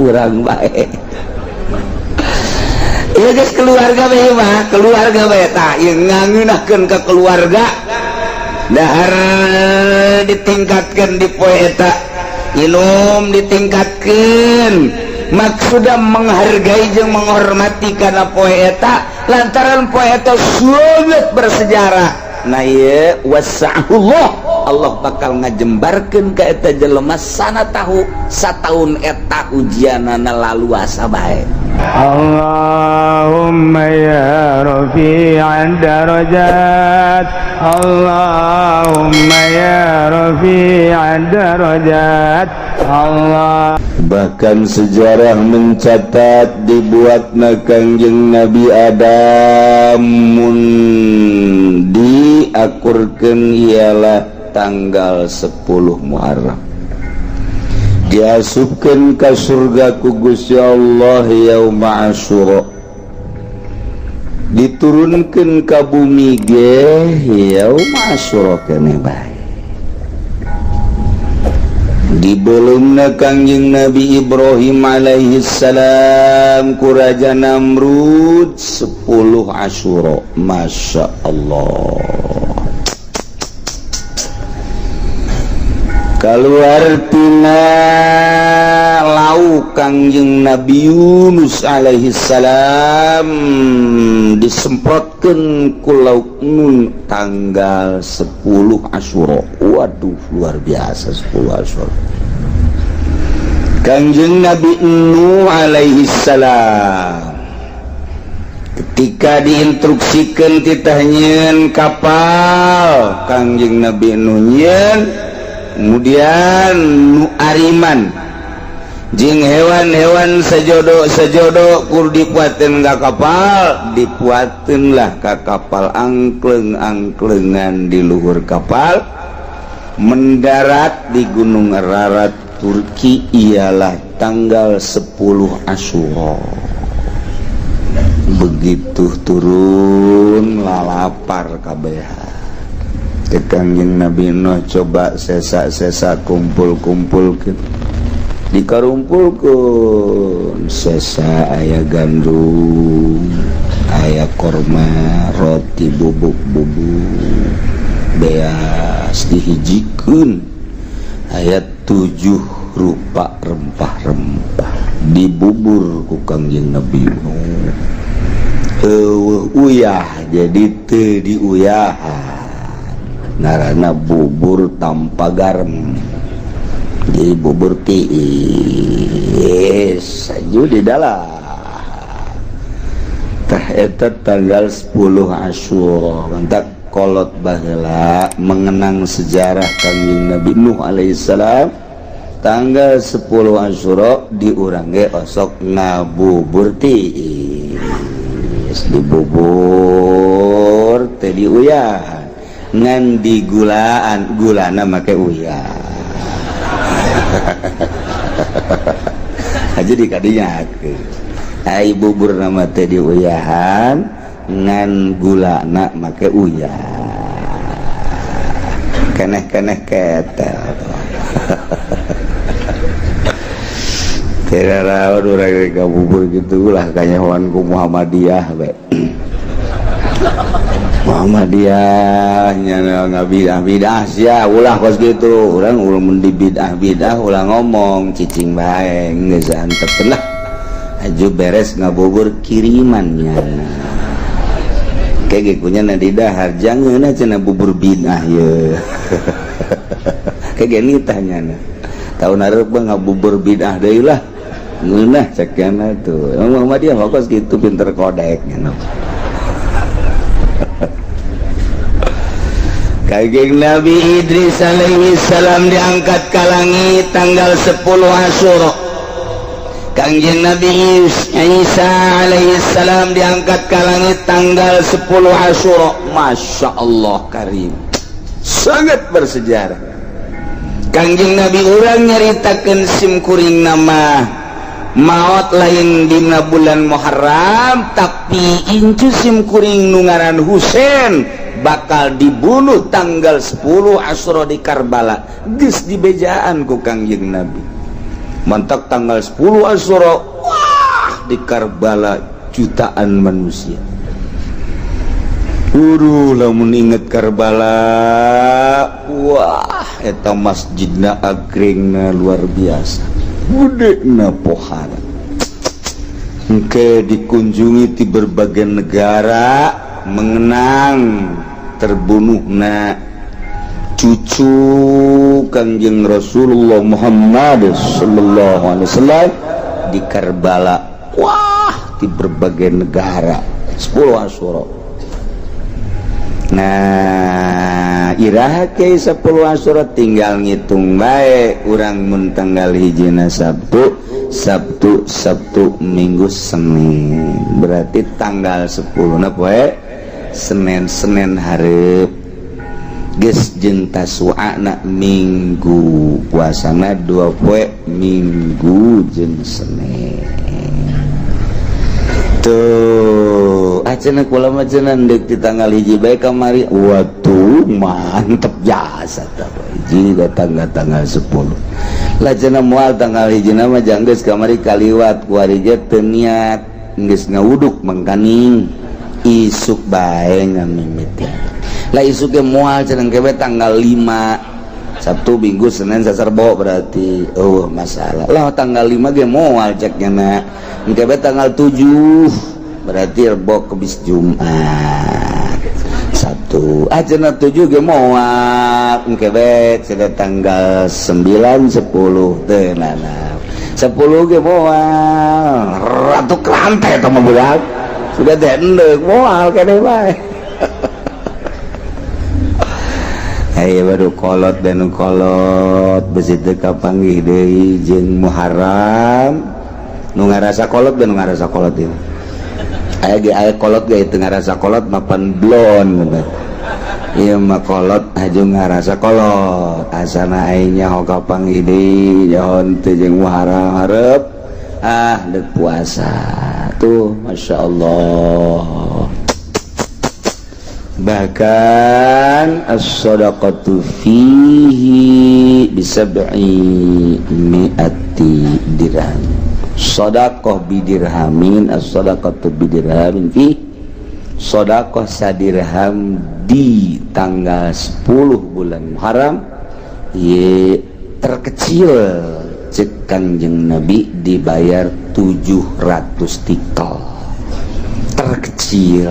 Urang bae. Iya guys, keluarga bae mah, keluarga bae tah ieu ngangeunahkeun ka keluarga. Dahar ditingkatkeun di poe eta, inum ditingkatkeun. Maksudna menghargai jeung menghormati kana poe eta lantaran poe eta sangat bersejarah. Nah ieu wasa'ullah, Allah bakal ngajembarkeun ka eta jelema sana tahu sataun eta ujianana laluasa bae. اللهم يا رفيع الدرجات، اللهم يا رفيع الدرجات، الله. Bahkan sejarah mencatat dibuatna Kangjeng Nabi Adam mun diakurkeun ialah tanggal 10 Muharram, diasupkeun ka surga ku Gusti Allah yauma Asyura, diturunkeun ka bumi ge yauma Asyura keneh bae. Dibelumna Kangjeng Nabi Ibrahim alaihi salam ku Raja Namrud 10 Asyura. Masya Allah, keluar tina laut Kangjeng Nabi Yunus alaihi salam, disemprotkan ku lauk nun tanggal 10 Asyura. Waduh, luar biasa 10 Asyura. Kangjeng Nabi Nuh alaihi salam ketika diinstruksikan titah nyieun kapal, Kangjeng Nabi Nuh nyieun, kemudian nu ariman jeung hewan-hewan sejodo sejodo kur dipuatin ka kapal. Dipuatin lah ka kapal, angkleng angklengan di luhur kapal, mendarat di Gunung Ararat, Turki, ialah tanggal 10 Asyura. Begitu turun lalapar kabeh. Kangjeng Nabi Nuh coba sesa-sesa kumpul-kumpul ke, dikarumpulkeun sesa, aya gandum, aya korma, roti bubuk-bubuk, beas dihijikeun, aya tujuh rupa rempah-rempah, dibubur ku Kangjeng Nabi Nuh. Eueuh uyah, jadi teu diuyahan, ngaranna bubur tanpa garam, jadi bubur tiis aju di dalam. Tah, eta tanggal 10 Asyura. Mantap, kolot baheula mengenang sejarah Kangjeng Nabi Nuh alaihissalam tanggal 10 Asyura di urang ge osok ngabubur tiis, dibubur teh diuyahan, ngan digulaan, gulana make uyah aja di kadinya. Ai bubur nama teh diuyahan, ngan gulana make uyah, keneh-keneh ketel. Tidak rawan urang ka bubur gitu lah, kanyahoan ku Muhammadiyah bae. Muhammadiyah nya ngabidah bidah sia, ulah kos gitu. Urang ulah mun di bidah bidah ulah ngomong, cicing bae geus antep lah. Aju beres ngabubur kirimannya kayak gekunya na di dahar, jangan cenah bubur bidah ye kayak gini. Tanya tahun hareup mah ngabubur bidah deui lah, ngeunah cekna tuh. Emang Muhammadiyah mah kos gitu, pinter kodek nya. Kangjeng Nabi Idris alaihi salam diangkat ke langit tanggal 10 Asyura. Kangjeng Nabi Isa alaihi salam diangkat ke langit tanggal 10 Asyura. Masya Allah karim. Sangat bersejarah. Kangjeng Nabi urang nyaritakeun sim kuring nama maot lain dina bulan Muharram, tapi incu sim kuring nu ngaran Husain bakal dibunuh tanggal 10 Asyura di Karbala, geus dibejaan ku Kangjeng Nabi. Mantak tanggal 10 Asyura, wah, di Karbala jutaan manusia. Waduh, lamun inget Karbala, wah, eta masjidna agrengna luar biasa, gedena pohara. Engke dikunjungi di berbagai negara mengenang terbunuhna cucu Kangjeng Rasulullah Muhammad sallallahu alaihi wasallam di Karbala. Wah, di berbagai negara 10 Asyura. Nah, iraha ke 10 Asyura tinggal ngitung bae urang mun tanggal hijina Sabtu, Sabtu, Sabtu, Minggu, Senin. Berarti tanggal 10 na poe Senin, Senin hareup geus jeung Tasu'ana Minggu, puasana 2 poe, Minggu jeung Senin. Tuh, cenah kula mah cenah deuk di tanggal 1 bae kamari. Waduh, mantep jasa tah hiji datang tanggal 10. Lah, cenah moal tanggal 1 mah janggeus kamari kaliwat kuari ge teu niat, geus ngawuduk mangkaning isuk bae ngamimiti. Lah, isuk ge moal cenah, ke tanggal 5, Sabtu, Minggu, Senin, Selasa, Rebo berarti. Oh, masalah lah tanggal 5 ge moal ceknya na. Engke tanggal 7, berarti Rebo, Kemis, Jumat, Sabtu. Ah, cenah 7 ge moal, engke be cenah tanggal 9, 10 teu nana. 10 ge moal, ratu kerante eta mah budak. Sudah dendek moal kene bae. Ayo baru kolot dan kolot besi teu kapanggih deui jeung Muharram. Nu ngarasa kolot dan nu ngarasa kolot ieu. Aya ge, aya kolot ge teu ngarasa kolot mapan blon bener. Ieu mah kolot aju ngarasa kolot. Asana aing nyaho kapanggih deui nyaho teu jeung Muharram hareup ah deuk puasa. Tuh, Masya Allah. Bahkan as-sadaqatu fihi bisab'i mi'ati dirham, sadaqah bidirhamin, as-sadaqatu bidirhamin fi sadaqah sadirham di tanggal 10 bulan Muharram ye terkecil cek Kanjeng Nabi dibayar 700 tikel terkecil.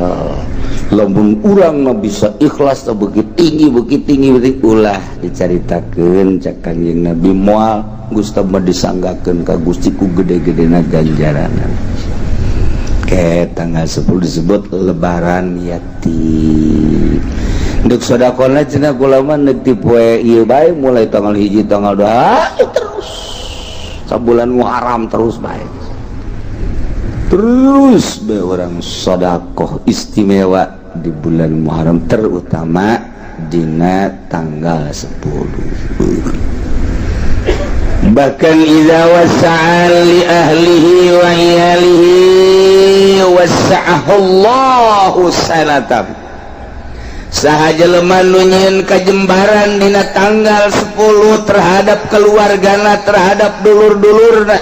Lamun urang mah bisa ikhlas begitu tinggi, begitu tinggi, begitu ulah dicaritakeun cek Kanjeng Nabi moal Gusti mah disanggakeun ka Gusti ku gede-gedena ganjaranan. Ke tanggal 10 disebut lebaran yatim. Ndek sedekahna cenah kula mah ndek ti poe ieu bae, mulai tanggal 1, tanggal 2, terus sabulan Muharram terus bae. Terus bae orang sedekah istimewa di bulan Muharram, terutama dina tanggal 10. Bahkan idza wasa'a li ahlihi wa iyalihi wasa'ahu Allahu sanatan. Saha jelema nu nyieun kajembaran dina tanggal 10 terhadap keluargana, terhadap dulur-dulurna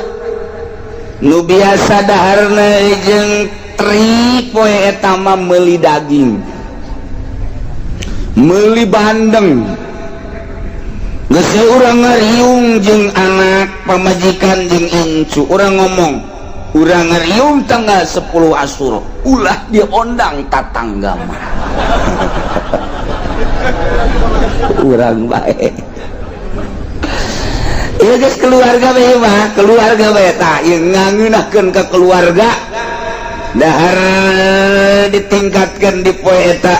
nu biasa daharna jeung tri poe eta mah meuli daging, meuli bandeng, geus urang ngariung jeung anak, pamajikan jeung incu, urang ngomong urang ngariung tanggal 10 Asyura, ulah diondang tatangga mah. Urang bae. Ieu geus keluarga bae mah, keluarga bae tah ieu ngangeunahkeun ka keluarga, dahar ditingkatkeun di poe eta,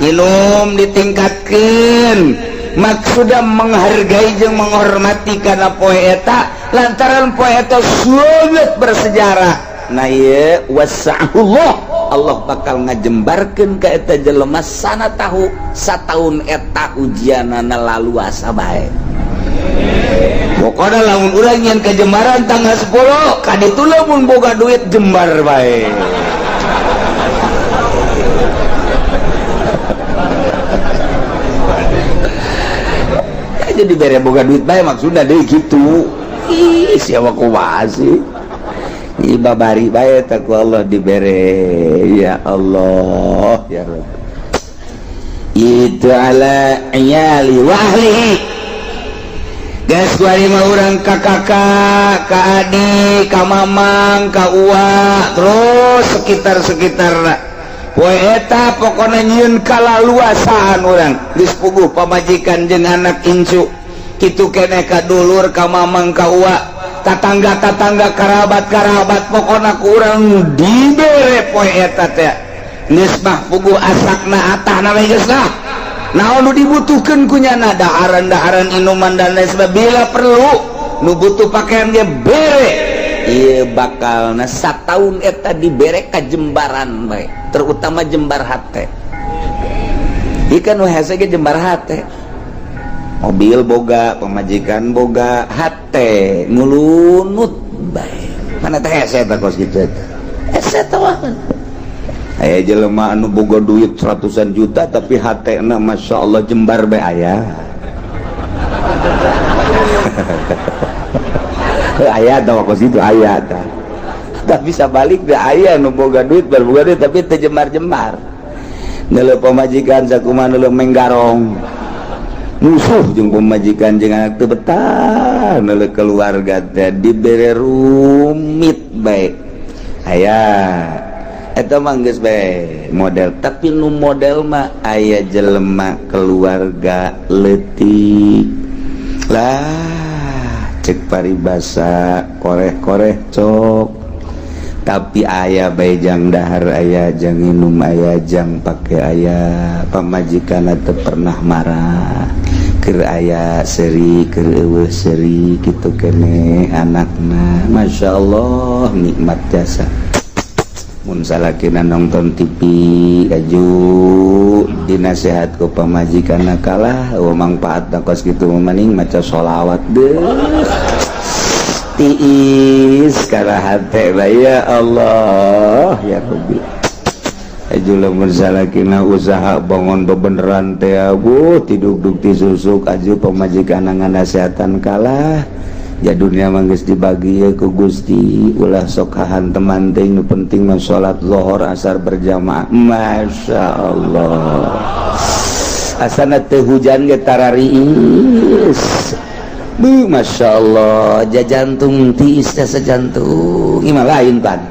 inum ditingkatkeun, maksudna menghargai jeung menghormati kana poe eta lantaran poe eta sangat bersejarah. Nah, ieu wasa'ullah, Allah bakal ngajembarkeun ka eta jelema sana tahu sataun eta ujianana laluasa bae. Pokoknya lamun urang nyieun kajembaran tanggal 10 kaditu lamun boga duit jembar bae. Jadi bere boga duit bae maksudna deui gitu. Ih, siapa kumaha sih? Ieu babari bae teh ku Allah dibere. Ya Allah, ya Rabb. Itu ala iyali wa ahlihi. Geus kuari mah urang ka kakak, ka adik, ka mamang, ka uwa, terus sekitar-sekitar. Poe eta pokona nyieun kalaluasaan urang. Geus puguh pamajikan jeung anak incu. Kitu keneh ka dulur, ka mamang, ka uwa, tatangga-tatangga, karabat-karabat, pokona ku urang dibere poe eta teh. Geus mah puguh asakna atahna we geus lah. Naon nu dibutuhkeun ku nyana, daharan-daharan, inuman, dan lain sebagainya, bila perlu nu butuh pakaian ge bere. Ieu bakalna sataun eta dibere kajembaran bae, terutama jembar hate. Ieu kan nu hese ge jembar hate. Mobil boga, pamajikan boga, hate ngulunut bae. Mana teh hese teh kos kitu eta. Hese teh mah. Aya jelema anu boga duit ratusan juta tapi hatena Masya Allah jembar bae aya. Aya tah kos kitu aya tah. Tapi sabalik da aya nu boga duit, boga duit tapi teu jembar-jembar. Neuleuh pamajikan sakumaha neuleuh menggarong. Musuh jeung pamajikan jeung anak teu betah, neuleuh keluarga teh dibere rumit bae. Aya eta mah geus bae model, tapi nu model mah aya jelema keluarga leutik lah, cek paribasa koreh-koreh cok, tapi aya bae jang dahar, aya jang minum, aya jang pake, aya pamajikan teu pernah marah, keur aya seuri, keur eueuh seuri, kitu keneh anakna. Masya Allah, nikmat jasa. Mun salakina nonton TV aju dinasehat ku pamajikanna, kalah eueuh mangpaatna kos kitu mah, mending maca sholawat deuh tiis kana hate bae. Ya Allah, ya Rabbi. Aju lamun salakina usaha bangun bebeneran teh abuh tidugdug tisusuk, aju pamajikanna nganasehatan, kalah ya dunia mah geus dibagi ya ku Gusti, ulah sok hahanteman teh, nu penting mah salat zuhur asar berjamaah. Masya Allah, asana teu hujan ge tarariis. Bu, Masya Allah, jajantung tiis teh sejantung. Ieu mah lain pan.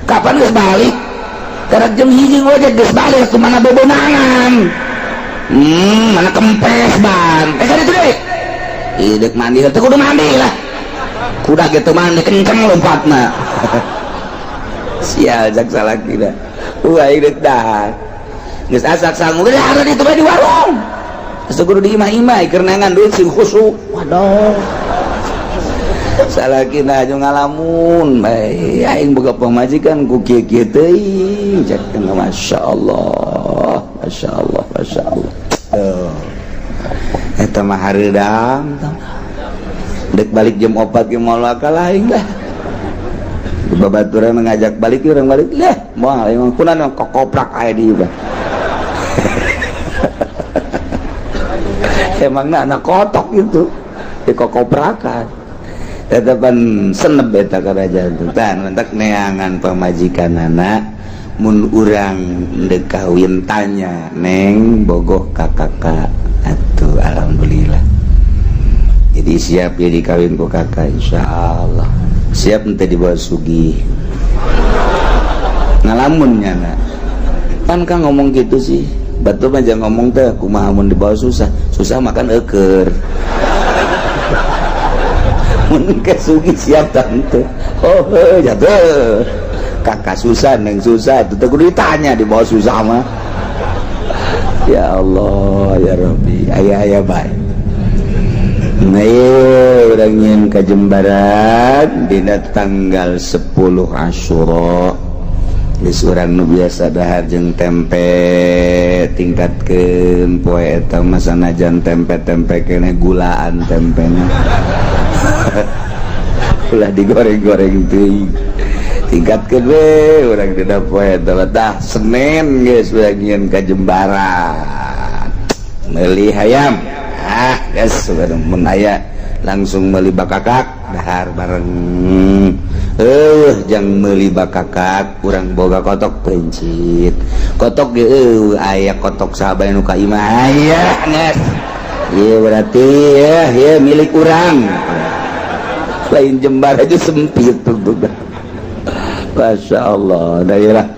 Kapan geus balik? Karena jam 1 ngojek geus balik ke mana bebenangan. Mana kempes ban. Eh, kan itu deh. Ih, dek mandi, teu kudu mandi lah. Kuda gitu mandi kenceng lompatna. Sial jak salaki dah. Wah, dek dah. Geus asak sangu geus ada itu di warung. Geus kudu di imah-imah keur neangan duit sing khusuk. Waduh. Salakina aju ngalamun bae, aing boga pamajikan ku kieu-kieu teuing. Cek Masya Allah, Masya Allah, Masya Allah. Tuh. Eta mah hareudang. Dek balik jam 4 ge moal kalah aing lah. Babaturan ngajak balik, urang balik lah. Moal emang kunaon kokoprak aya di ieu. Emangna anak kotok itu di kokoprakan. Tetepan seneb eta kerajaan tan mentak neangan pamajikanana. Mun urang deuk kawin tanya, neng bogoh ka kakak atuh, alhamdulillah jadi siap jadi kawin ku kakak, insyaallah siap ente dibawa sugih ngalamun nyana pan. Kang ngomong gitu sih, batu mah jangan ngomong teh kumaha mun dibawa susah, susah makan eueur. Mun ke sugih siap tante? Oh jatuh kakak susah, neng susah itu teh kudu ditanya dibawa susah mah. Ya Allah, ya Rabbi, aya aya bae. Nah, urang nyieun kajembaran dina tanggal 10 Asyura. Geus urang nu biasa dahar jeung tempe tingkatkeun poe eta mah, sanajan tempe-tempe keneh gulaan tempena. Ulah digoreng-goreng teuing. Tingkatkeun we urang dina poe eta. Tah, Senin geus urang nyieun kajembaran. Meuli hayam. Ah, geus mun aya Langsung meuli bakakak, dahar bareng. Jang meuli bakakak, kurang boga kotok pencit. Kotok ge eueuh, aya kotok sahabat nu ka imah aya geus. Ieu berarti ya, ya milik urang. Lain jembar aja sempit tuh. Masya Allah, daerah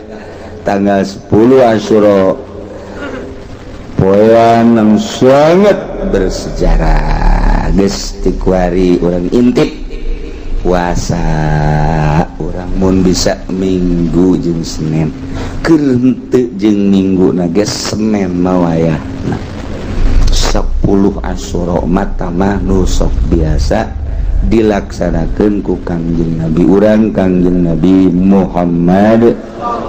tanggal 10 Asyura, poean yang sangat bersejarah. Geus ti kuari urang intip puasa urang, mun bisa Minggu jeung Senin. Keur henteu jeung Minggu na geus Senin mah wayahna. 10 Asyura mata mah nu sok biasa dilaksanakan ku Kangjeng Nabi urang, Kangjeng Nabi Muhammad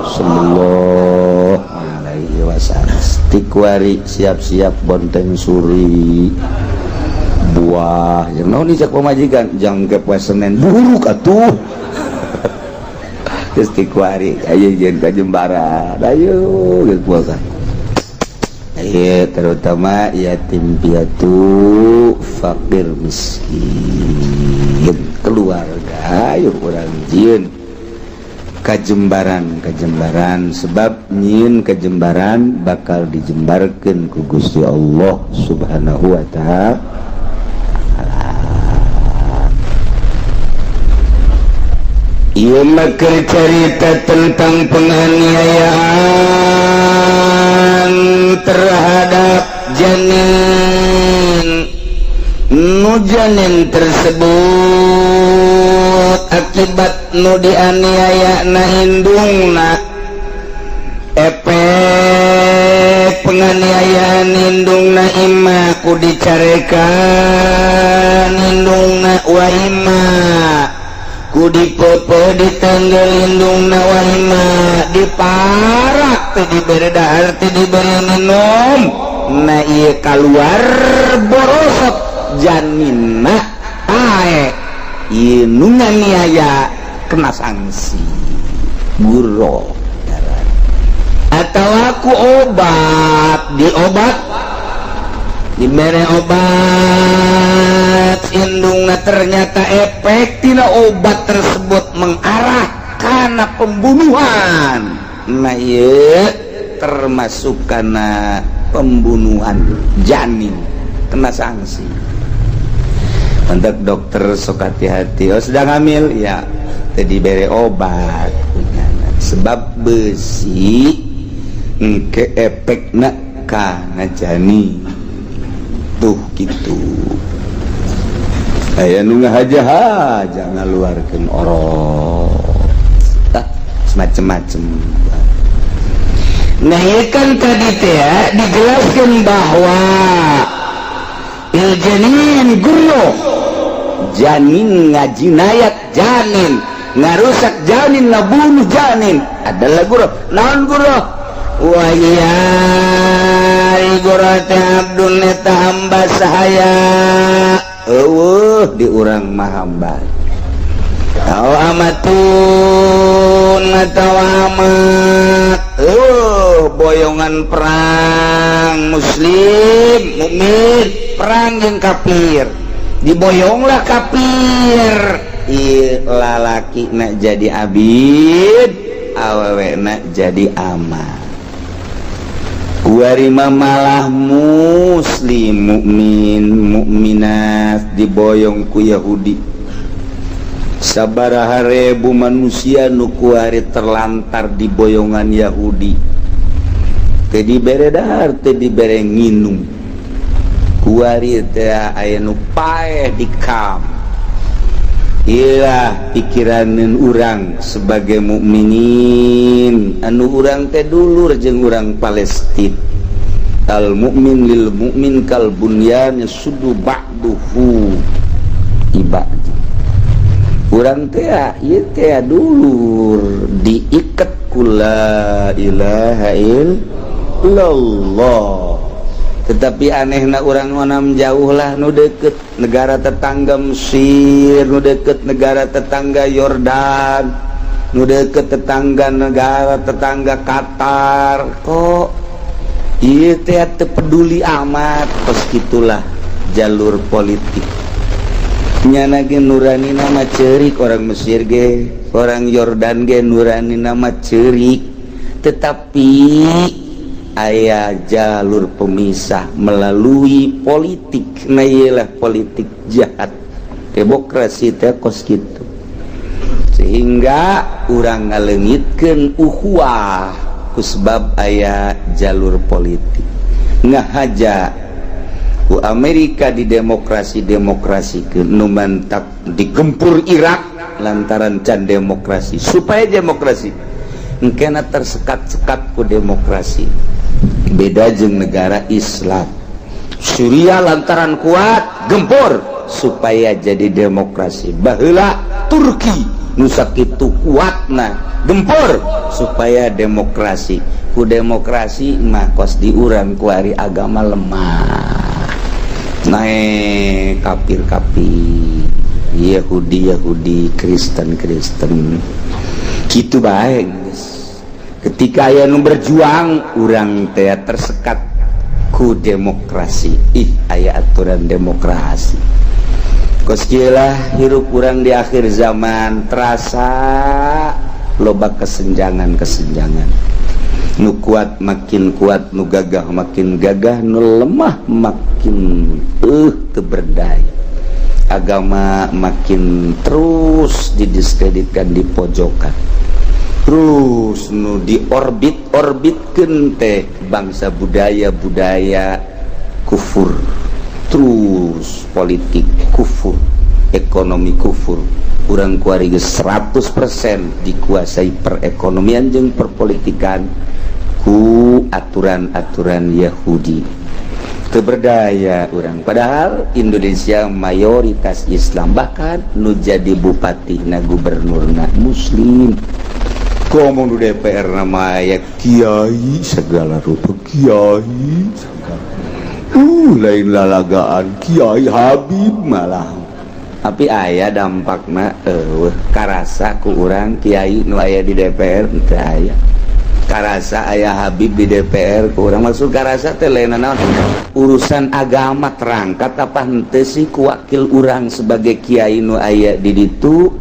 sallallahu alaihi wasallam. Ti kuari siap-siap bonteng suri buah yang naon cak pamajikan jang ke poe Senin buruk atuh. Geus ti kuari ayo jeung ka Jembaran, ayo geus puasa. Iya, terutama yatim piatu, fakir miskin, keluarga, ayo urang jieun kajembaran, kajembaran, sebab nyieun kajembaran bakal dijembarkeun ku Gusti Allah Subhanahu wa Ta'ala. Ieu mah keur carita tentang penganiayaan terhadap janin. Nu janin tersebut akibat nu dianiaya na indungna, efek penganiayaan indungna imma ku dicarekan indungna, wa imma ku dipopo ditanggal indungna, wa imma diparak teu dibere dahar, teu dibere minum. Nah, ieu kaluar borosot janinna pae. Ieu nu nganiaya kena sanksi guro atau aku obat, diobat, dibere obat indungna, ternyata efek tina obat tersebut mengarah karena pembunuhan. Nah, ieu termasuk karena pembunuhan janin, kena sanksi. Untuk dokter sok hati-hati. Oh, sedang hamil ya, tadi bere obat, sebab besi ke efekna kana janin tuh gitu. Aya nu ngahaja-haja ngaluarkeun orok, ah, semacam-macam. Nah, ya kan tadi teh ya, dijelaskan bahwa il janin guru, janin ngajinayat, janin ngarusak, janin ngabunuh janin adalah guru. Naon guru? Wa iya guru teh abdun eta hamba sahaya. Eueuh di urang mah hamba. Au amatun atau amat. Boyongan perang muslim mukmin perang jeung kafir, diboyonglah kafir. Ieu lalaki nak jadi abid, awewe nak jadi amat. Kuari mah malah muslim mukmin mukminat diboyong ku Yahudi. Sabaraha ribu manusia nu kuari terlantar di boyongan Yahudi, teu dibere dahar, teu dibere nginum. Kuari teh aya nu paeh di kam. Iyalah pikiran urang sebagai mukminin, anu urang teh dulur jeung urang Palestina. Al mukmin lil mukmin kal bunyan yasuddu ba'duhu ibad. Urang teh ieu teh dulur, diikat ku la ilaha illallah. Tetapi anehna urang onam jauh lah, nu deket negara tetangga Mesir, nu deket negara tetangga Yordan, nu deket tetangga negara tetangga Qatar, kok ieu teh teu peduli amat. Kos gitulah jalur politik. Nyana ge nurani nama cerik, orang Mesir ge, orang Yordan ge nurani nama cerik, tetapi aya jalur pemisah melalui politik. Nah, iyalah politik jahat demokrasi teh kos gitu, sehingga urang ngalengitkeun ukhuwah kusebab aya jalur politik. Ngahaja ku Amerika di demokrasi demokrasi ke nu mantak digempur Irak lantaran can demokrasi, supaya demokrasi. Engkena tersekat-sekat ku demokrasi. Beda jeung negara Islam Suriah, lantaran kuat gempur supaya jadi demokrasi. Baheula Turki nu sakitu kuatna gempur supaya demokrasi. Ku demokrasi mah kos di urang kuari agama lemah, naik kafir-kafir, Yahudi Yahudi, Kristen Kristen gitu. Baik, ketika aya nu berjuang, urang teh tersekat ku demokrasi. Ih, aya aturan demokrasi. Kos kieu lah hirup urang di akhir zaman, terasa loba kesenjangan-kesenjangan. Nu kuat makin kuat, nu gagah makin gagah, nu lemah makin teu berdaya. Agama makin terus didiskreditkan, di pojokan terus. Nu di orbit orbitkeun teh bangsa budaya-budaya kufur terus, politik kufur, ekonomi kufur. Urang kuari geus 100% dikuasai perekonomian jeung perpolitikan ku aturan-aturan Yahudi. Teu berdaya urang, padahal Indonesia mayoritas Islam, bahkan nu jadi bupati na gubernurna muslim. Ngomong di DPR nama ya kiai segala rupa, kiai segala, lain lalagaan, kiai, Habib malah. Tapi aya dampakna karasa ku urang kiai nu aya di DPR? Teu aya karasa aya Habib di DPR ku urang. Maksud karasa teh lain naon, urusan agama terangkat apa henteu sih ku wakil urang sebagai kiai nu aya di ditu,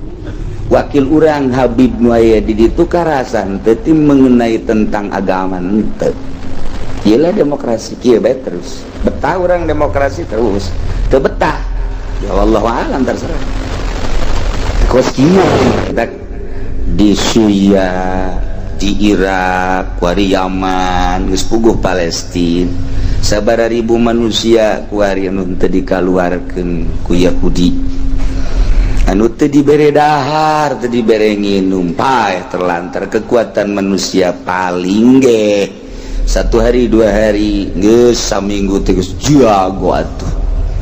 wakil urang Habib nu aya di ditu, karasa henteu ti mengenai tentang agama? Henteu. Iyalah demokrasi kieu bae terus. Betah urang demokrasi terus, teu betah ya wallahu alam, terserah. Kos kieu di Suriah, di Irak kuari, Yaman geus puguh, Palestina sabaraha ribu manusia kuari anu teu dikaluarkeun ku Yahudi, anu teu dibere dahar, teu dibere nginum, paeh terlantar. Kekuatan manusia paling ge satu hari, 2 hari, geus saminggu teh geus jago atuh.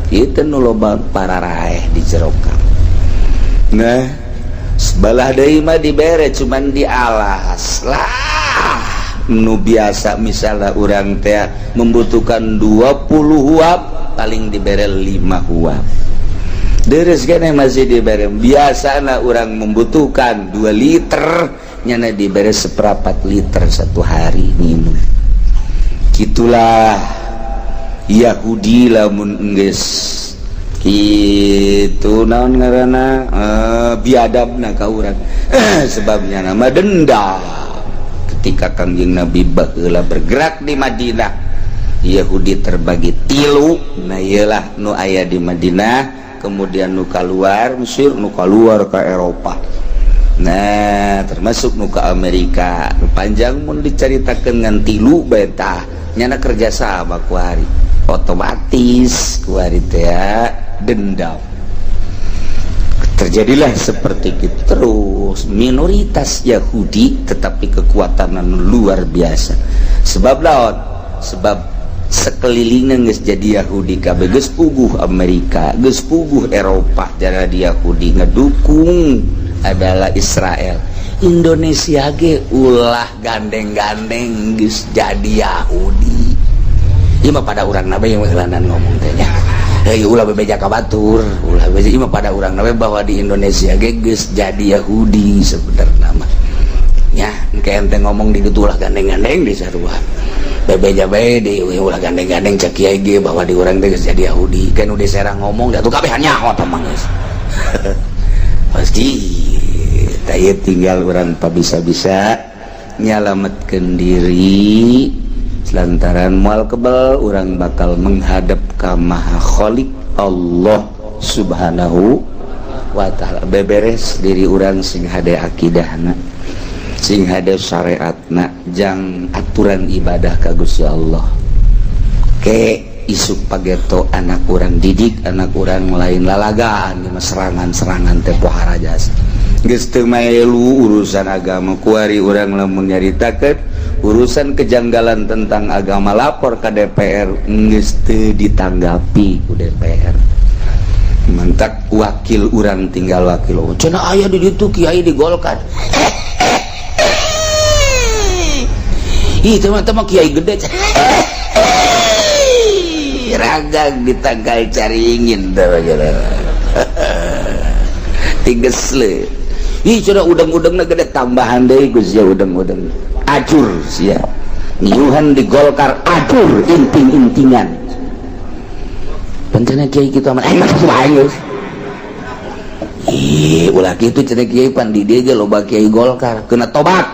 Itu nu loba pararaeh di jero. Nah, sebelah deui mah dibere, cuman dialas lah. Nu biasa misalnya urang teh membutuhkan 20 huab, paling dibere 5 huab. Deres kene masih dibere. Biasana urang membutuhkan 2 liter, nyana dibere seperempat liter satu hari minum. Gitulah Yahudi lamun geus kitu, naon ngaranna, biadabna ka urang. Sebabnya nama dendam ketika Kangjeng Nabi baheula bergerak di Madinah, Yahudi terbagi tilu. Nah, iyalah nu aya di Madinah, kemudian nu keluar Mesir, nu keluar ke Eropa, nah termasuk nu ke Amerika. Nu panjang mun diceritakan ngan tilu beta. Nyana kerjasama kuari, otomatis kuari teh dendam terjadilah seperti itu terus. Minoritas Yahudi, tetapi kekuatan luar biasa. Sebab lawan, sebab sekelilingnya geus jadi Yahudi kabeh, geus puguh Amerika, geus puguh Eropa jadi Yahudi, ngedukung adalah Israel. Indonesia ge ulah gandeng-gandeng geus jadi Yahudi. Ieu mah pada urang nabe yang heulanan ngomong teh nya. Hei, ulah bebeja ka batur, ulah bebeja. Ieu mah pada urang nabe bahwa di Indonesia ge geus jadi Yahudi sebenarnya mah. Nya, engke ente ngomong di ditu ulah gandeng-gandeng di sarua. Bebeja bae di ulah gandeng-gandeng, cek kiai ge bahwa di urang teh geus jadi Yahudi. Kan udah serang ngomong da tuh kabehan nyaho tah mah geus. Pasti tah tinggal urang pabisa-bisa nyalametkeun diri lantaran moal kebal urang bakal menghadap ka Maha Khalik Allah Subhanahu wa ta'ala. Beberes diri urang sing hade akidahna, sing hade syariatna, jang aturan ibadah ka Gusti Allah. Ke isuk pageto anak urang didik, anak urang lain lalagaan di serangan-serangan teh pohara jasa. Geus teu maelu urusan agama kuari urang lamun nyaritakeun urusan kejanggalan tentang agama lapor ke DPR geus teu ditanggapi ku DPR. Mantak wakil urang tinggal wakil. Cenah aya di ditu kiai di Golkar. Ih, teman-teman kiai gede. Ragang ditangkal caringin teh tigesle. Ih, cenah udang-udangna gede tambahan deui Gus ya udang-udang. Acur sia. Niuhan di Golkar acur inting-intingan. Pencana kiai kitu amat enak aing geus. Ih, ulah kitu cenah kiai pan di dieu ge loba kiai Golkar kena tobat.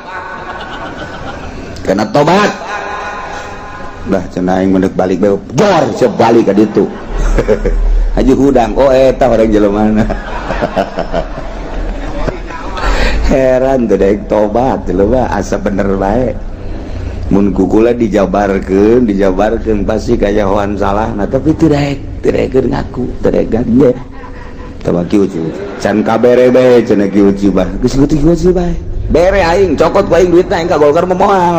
Kena tobat. Lah cenah aing mendek balik bae jor siap balik ka ditu. Haji hudang oh eta orang jelema. Heran teu daek tobat jelema asa bener bae. Mun kukula dijabarkeun, dijabarkeun pasti kajahoan salahna tapi teu daek, teu daek ngaku, teu daek ngaku. Tah kieu can kabere bae cenah kieu bah. Geus kieu bae. Bere aing cokot ku aing duitna aing ka Golkar mah moal.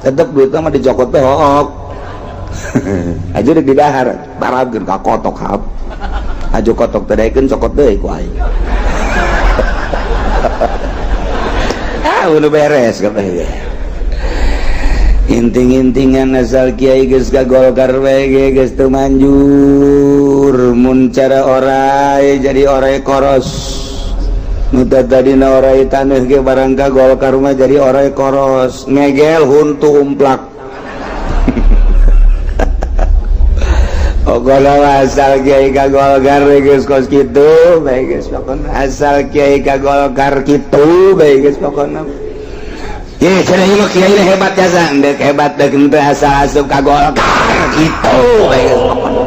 Tetep duitna mah dicokot teh hook. Aja dek didahar, barabkeun ka kotok hap. Aja kotok teh daekeun cokot deui ku aing. Ah, udah beres kabeh. Inting-intingan asal kiai geus ka Golkar bae ge geus teu manjur. Mun cara orai jadi orai koros. Nu tadina orai taneuh ge barang ka Golkar mah jadi orai koros. Ngegel huntu umplak. Pokona asal kiai ka Golkar geus kos kitu bae geus pokona. Asal kiai ka Golkar kitu bae geus pokona. Ye cenah ieu kiai hebat jasa, endek hebat deuk henteu asal asup ka Golkar kitu bae geus pokona.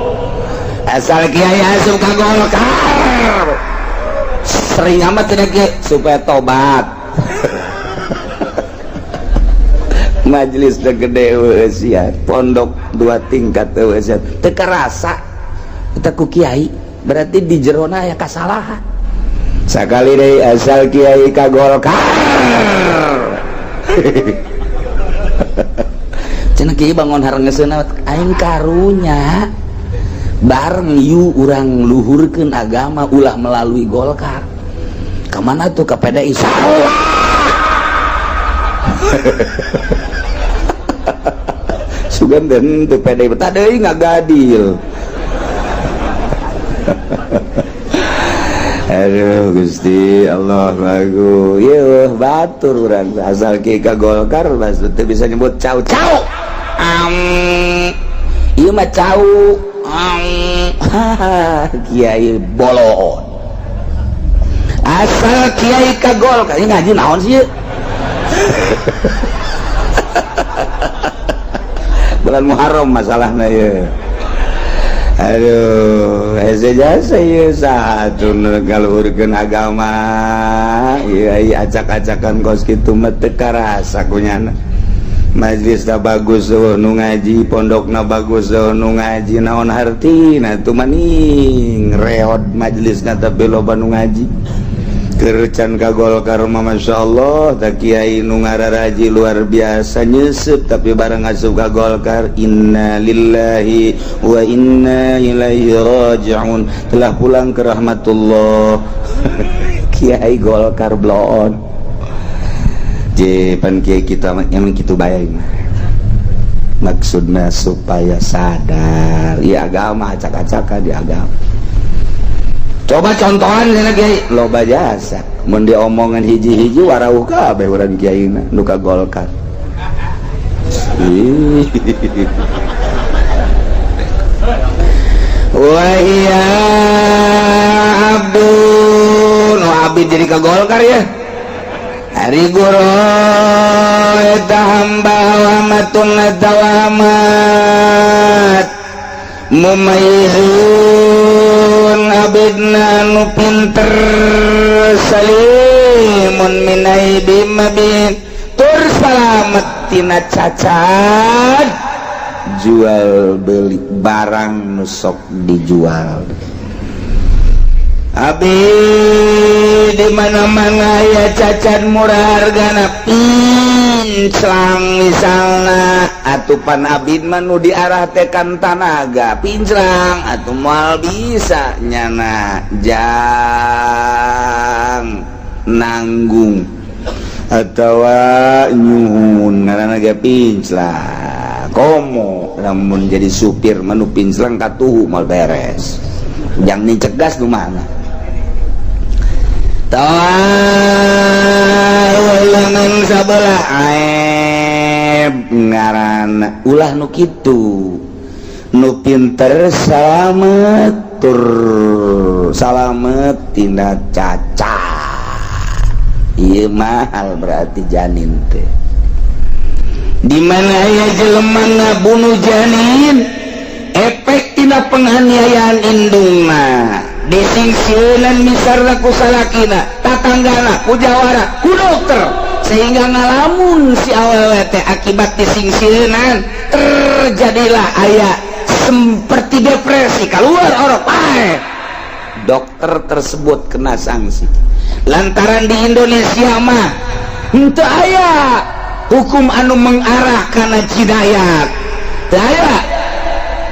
Asal kiai asup ka Golkar. Sering amat cenah kiai supaya tobat. Majelis teh gede eueuh pondok dua tingkat eueuh teu karasa eta ku kiai berarti di jerona aya kasalahan. Sakali deui asal kiai ka Golkar. Cenah kiai bangun harengeseuna aing karunya bareng yu urang luhurkeun agama ulah melalui Golkar. Ka mana tuh ka PDI salah. Sugan den teu PDI betah deui ngagadil. Aduh Gusti Allah bagus. Ieu batur urang asal kieu ka Golkar maksud teu bisa nyebut cau cau. Ieu mah cau. Kiai bolon. Asal kiai ka Golkar ieu ngaji naon sih ieu? Bulan Muharram masalahna ieu. Aduh, hese jasa ieu satu ngaluhurkeun agama. Ieu ai acak-acakan kos kitu mah teu karasa kunyana. Majelisna bagus eueuh nu ngaji, pondokna bagus eueuh nu ngaji, naon hartina tuh maning reod majelisna tapi loba nu ngaji. Kercan ka Golkar mah masyaallah tah kiai nu ngararaji luar biasa nyeuseub tapi bareng asup ka Golkar inna lillahi wa inna ilaihi rajiun telah pulang ke rahmatullah. Kiai Golkar bloon. Je pan kiai kita emang kitu bae mah. Maksudna supaya sadar ieu agama acak-acakan di agama. Coba contohan cenah kiai loba jasa mun diomongan hiji-hiji warauh kabeh urang kiaina nu ka Golkar. Wa hiya Abdun, oh, abid jadi ke Golkar ya. Ari guru eta hamba wa amatun atawa amat mumayyizun abidna nu pinter, salimun min aibi mabin, tur salamet tina cacat jual beli barang nu sok dijual. Abi di mana-mana ya cacat murah hargana, pinclang misalnya, atupan abid mah nu diarah tekan tanaga pinclang atuh moal bisa nyana jang nanggung atawa nyuhun, ngaranna ge pinclang. Komo lamun jadi supir mah nu pinclang katuhu moal beres, jang nincek gas nu mana lengan sabelah aib ngaran. Ulah nu kitu, nu pinter salamet tur salamet tina cacat. Ieu mahal berarti janin teh. Di mana aya jelema ngabunuh janin, efek tina penganiayaan indungna disingsieunan misarna ku salakina, tatanggana, ku jawara, ku dokter, sehingga ngalamun si awewe teh. Akibat disingsieunan terjadilah aya seperti depresi, keluar orok pae. Dokter tersebut kena sanksi lantaran di Indonesia mah henteu aya hukum anu mengarah kana jinayat. Teu aya,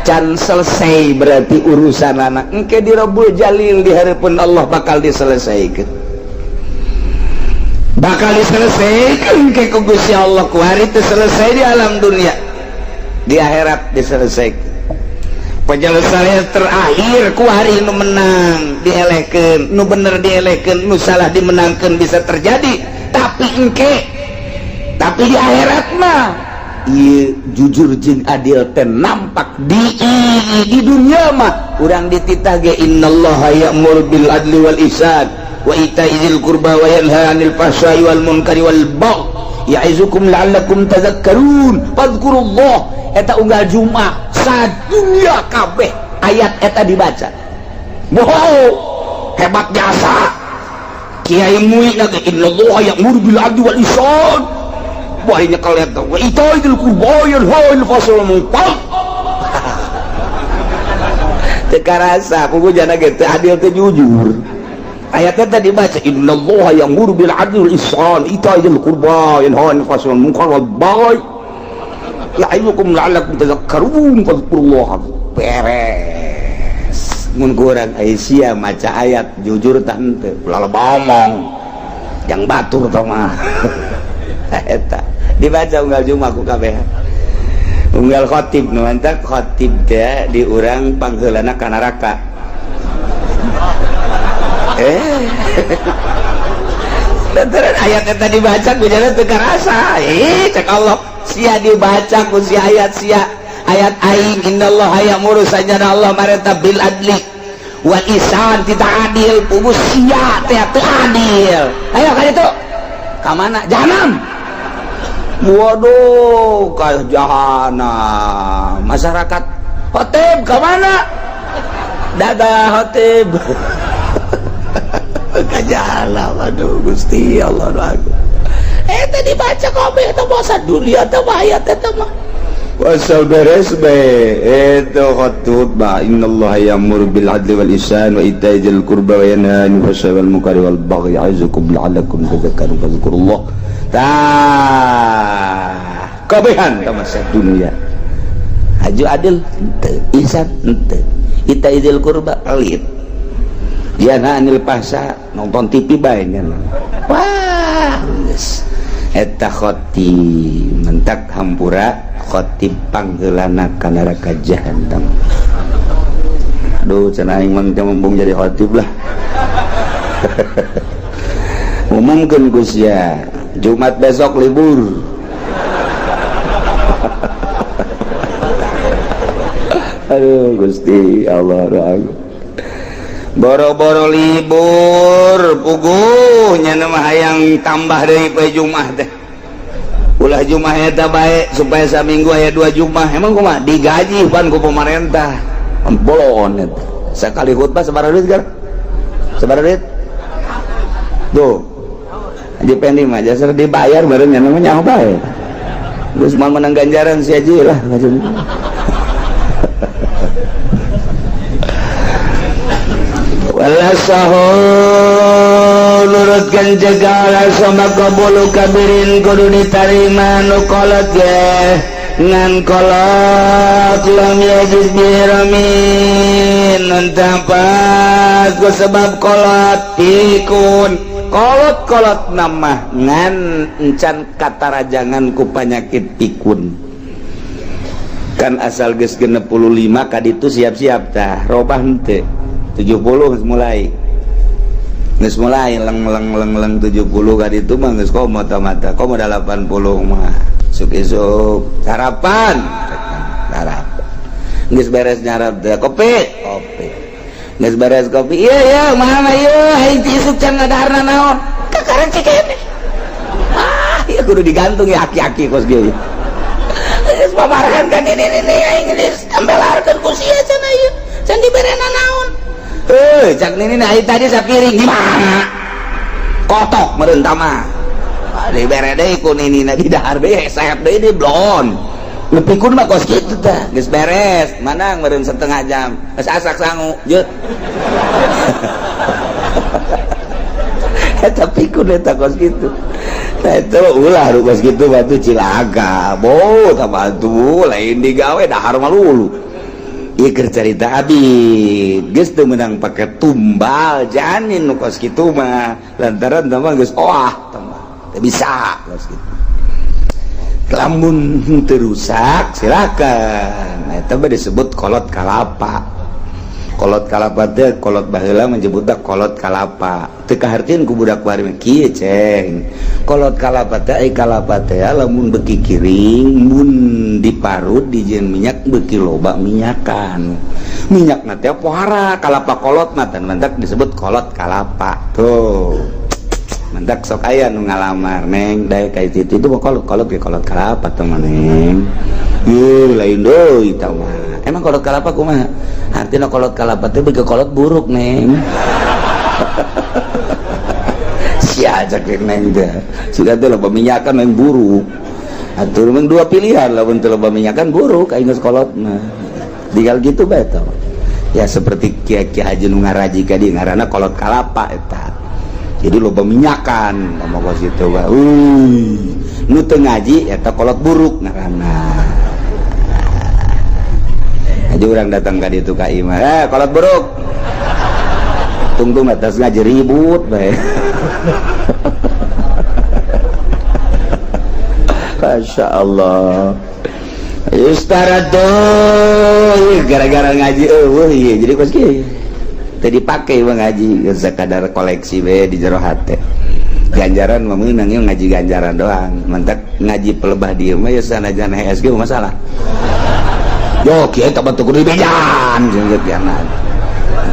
can selesai berarti urusan anak engke di Rabbul Jalil, di hadapan Allah bakal diselesaikan, bakal diselesaikan ke ku Gusti Allah. Ku hari itu selesai di alam dunia, di akhirat diselesaikan. Penyelesaian terakhir ku hari nu menang dielehkeun, nu bener dielehkeun, nu salah dimenangkeun, bisa terjadi. Tapi engke, tapi di akhirat mah ieu jujur jeung adil teh nampak di dunia mah urang dititah ge, innallaha ya'muru bil adli wal ihsan wa ita'i dzil qurba wa yanha 'anil fahsya'i wal munkari wal baghi ya'izukum la'allakum tadhakkarun fadhkurullah. Eta unggal Jumat sadunya kabeh ayat eta dibaca. Wow, hebat jasa Kiai Mui na ge, innallaha ya'muru bil adli wal ihsan. Wah, ini kalian tahu wa ita'i dzil qurba yanha 'anil fahsya'i wal munkar. Teu karasa kudu jana ge teu adil, teu jujur. Ayatnya tadi baca, innallaha ya'muru bil adli wal ihsan ita'i dzil qurba yanha 'anil fahsya'i wal munkar wal baghi ya'izukum la'allakum tadhakkarun fadhkurullah. Beres mun kurang Aisyah maca ayat jujur tah henteu, ulah loba omong yang batur tah mah. Eta dibaca unggal Jumat ku kabeh, unggal khotib. Nu mantak khotib teh di urang pangheulana ka neraka. Lantaran ayat eta dibaca ku jana teu karasa. Eh, cek Allah, sia dibaca ku si ayat sia ayat aing, innallaha ya'muru, sajana Allah marenta, bil adli wal ihsan, tidak adil pugu sia teh teu adil. Ayo ka ditu, ka mana? Jahanam. Waduh, ka jahanam. Masyarakat, khotib ka mana? Dadah khotib ka jahanam. Aduh Gusti Allah, aduh. Eh, tadi baca kabeh teh masa dunia teh ayat teh mah. Wasal beres be itu khutbah, innallaha ya'muru bil adli wal ihsan wa ita'i dzil qurba wa yanha 'anil fahsya'i wal munkari wal baghi ya'izukum la'allakum tadhakkarun fadhkurullah. Tah kabehan ka masa dunia haju adil henteu, ihsan henteu, ita'i dzil qurba alit, yanha 'anil fahsya nonton TV bae nya. Wah, geus eta khotib mentak hampura, khotib pangheulana ka neraka jahanam. Aduh, cenah aing mah teu embung jadi khotib lah. Umumkeun ku sia Jumat besok libur. Aduh Gusti Allah, doa. Boro-boro libur puguh nya mah hayang tambah deui poe Jumat teh. Ulah Jumat eta bae supaya saminggu aya 2 Jumat. Emang kumaha digaji pan ku pemerintah. Bolon eta. Sekali khutbah sabaraha duit gar? Sabaraha duit? Tuh. Haji Pendi mah jasa dibayar bareng nya mah nyaho bae. Geus moal menang ganjaran si Haji lah. Wala sahu nurutkeun jegala sama qabulu kabirin kudu ditarima nu kolot ge ngan kolot lam yajiz biramin nuntapas ku sebab kolot pikun kolot-kolot nama ngan encan katarajangan ku panyakit pikun kan asal geus 65 kaditu siap-siap tah robah henteu 70 mulai geus mulai leng leng leng leng 70 kaditu mah geus komo mata komo 80 mah isuk-isuk sarapan sarapan geus beres nyarap teh kopi kopi geus beres kopi iya iya mana ieu aing ti isuk can ngadaharna naon kakaran cikene ah ieu kudu digantung ya aki-aki kos kieu geus paparahan kan ini ini aing geus tambelarkeun ku sia cenah ieu can diberena naon cak nini nah tadi sapiring gimana kotok meureun mah dibere deui ku ninina di dahar deui hesep deui di blon lepikun mah kos kitu tah geus beres manang meureun setengah jam geus asak sangu jeut eta pikun eta kos kitu nah itu ulah kos kitu batu cilaka bo tabatu lain digawe dahar malulu ieu keur carita abi geus teu meunang pake tumbal janin nu kos kitu mah lantaran tah mah geus oah tah mah teu bisa kos kitu lamun teu rusak silakan eta mah disebut kolot kalapa. Kolot kalapa teh kolot baheula menyebutna kolot kalapa teu kahartieun ku budak bari kieu ceng kolot kalapa teh ai kalapa teh lamun beuki kiring mun diparut dijieun minyak beuki loba minyakan minyakna teh pohara kalapa kolot mah teh mantak disebut kolot kalapa tuh mantak sok aya nu ngalamar neng dae ka itu itu mah kolot kolot ge kolot kalapa teh mah neng yeuh lain deui tah mah emang kolot kalapa kumaha artinya kolot kalapa teh beuki kolot buruk neng sia cek neng teh sudah teh loba minyakan yang buruk atuh memang dua pilihan lamun teu loba minyakan buruk aing geus kolot mah tinggal gitu bae tah ya seperti kiai-kiai haji nu ngaraji ka dieu ngaranna kolot kalapa eta jadi loba minyakan ngomong kos kitu bae nu teu ngaji eta kolot buruk ngaranna aja orang datang ka ditu ka imah kolot buruk tungtung atas ngaji ribut bae Masya Allah Yustaratu gara-gara ngaji eueuh ieu jadi kos kieu teu dipake mah ngaji sakadar koleksi we di jero hate ganjaran mah meunang ieu ngaji ganjaran doang mantak ngaji pelebah dieu mah ya sanajan HSG masalah yo kieu teh bentuk kudu dibejan jeung kieu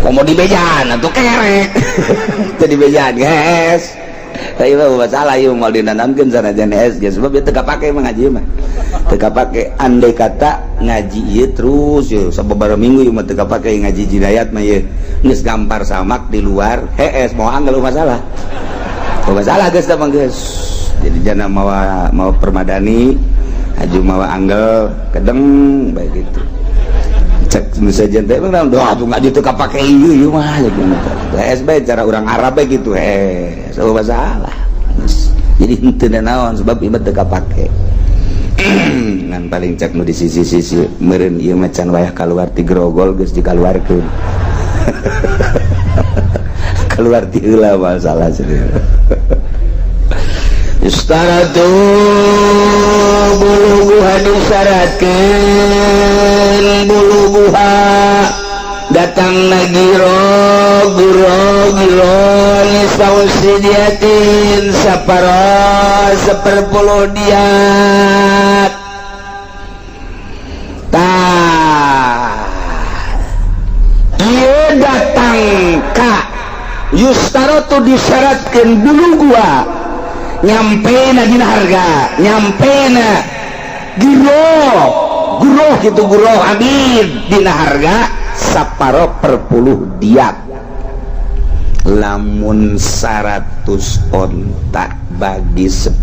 komo dibejan atuh kerek teu dibejan guys tapi mah masalah ieu moal dinanamkeun sanajan HSG sebab ieu teu kapake mah ngaji mah teu kapake andai kata ngaji ieu terus ieu sababaraha minggu ieu mah teu kapake ngaji jinayat mah ieu geus gampar samak di luar hees moal anggal masalah masalah geus teh mah geus jadi jana mawa mawa permadani haju mawa anggel kedeng baik gitu cek misalnya teh emang doa tuh ngaji teu kapake ieu ieu mah gitu hees bae cara urang Arab bae gitu hees eueuh masalah jadi henteu naon sebab ieu mah teu kapake ngan paling cek nu di sisi-sisi meureun ieu mah can wayah kaluar ti grogol geus dikaluarkeun keluar ti heula masalah serius Istaratu buluguha disyaratkeun buluguha datang lagi giro giro nisausidiatin saparo seperpuluh diat tah ieu datang Maka yustarotu disyaratkeun bulughuha, nyampe na dina harga, nyampe na guroh guroh gitu, guroh abid dina harga saparo per puluh diat. Lamun 100 onta bagi 10,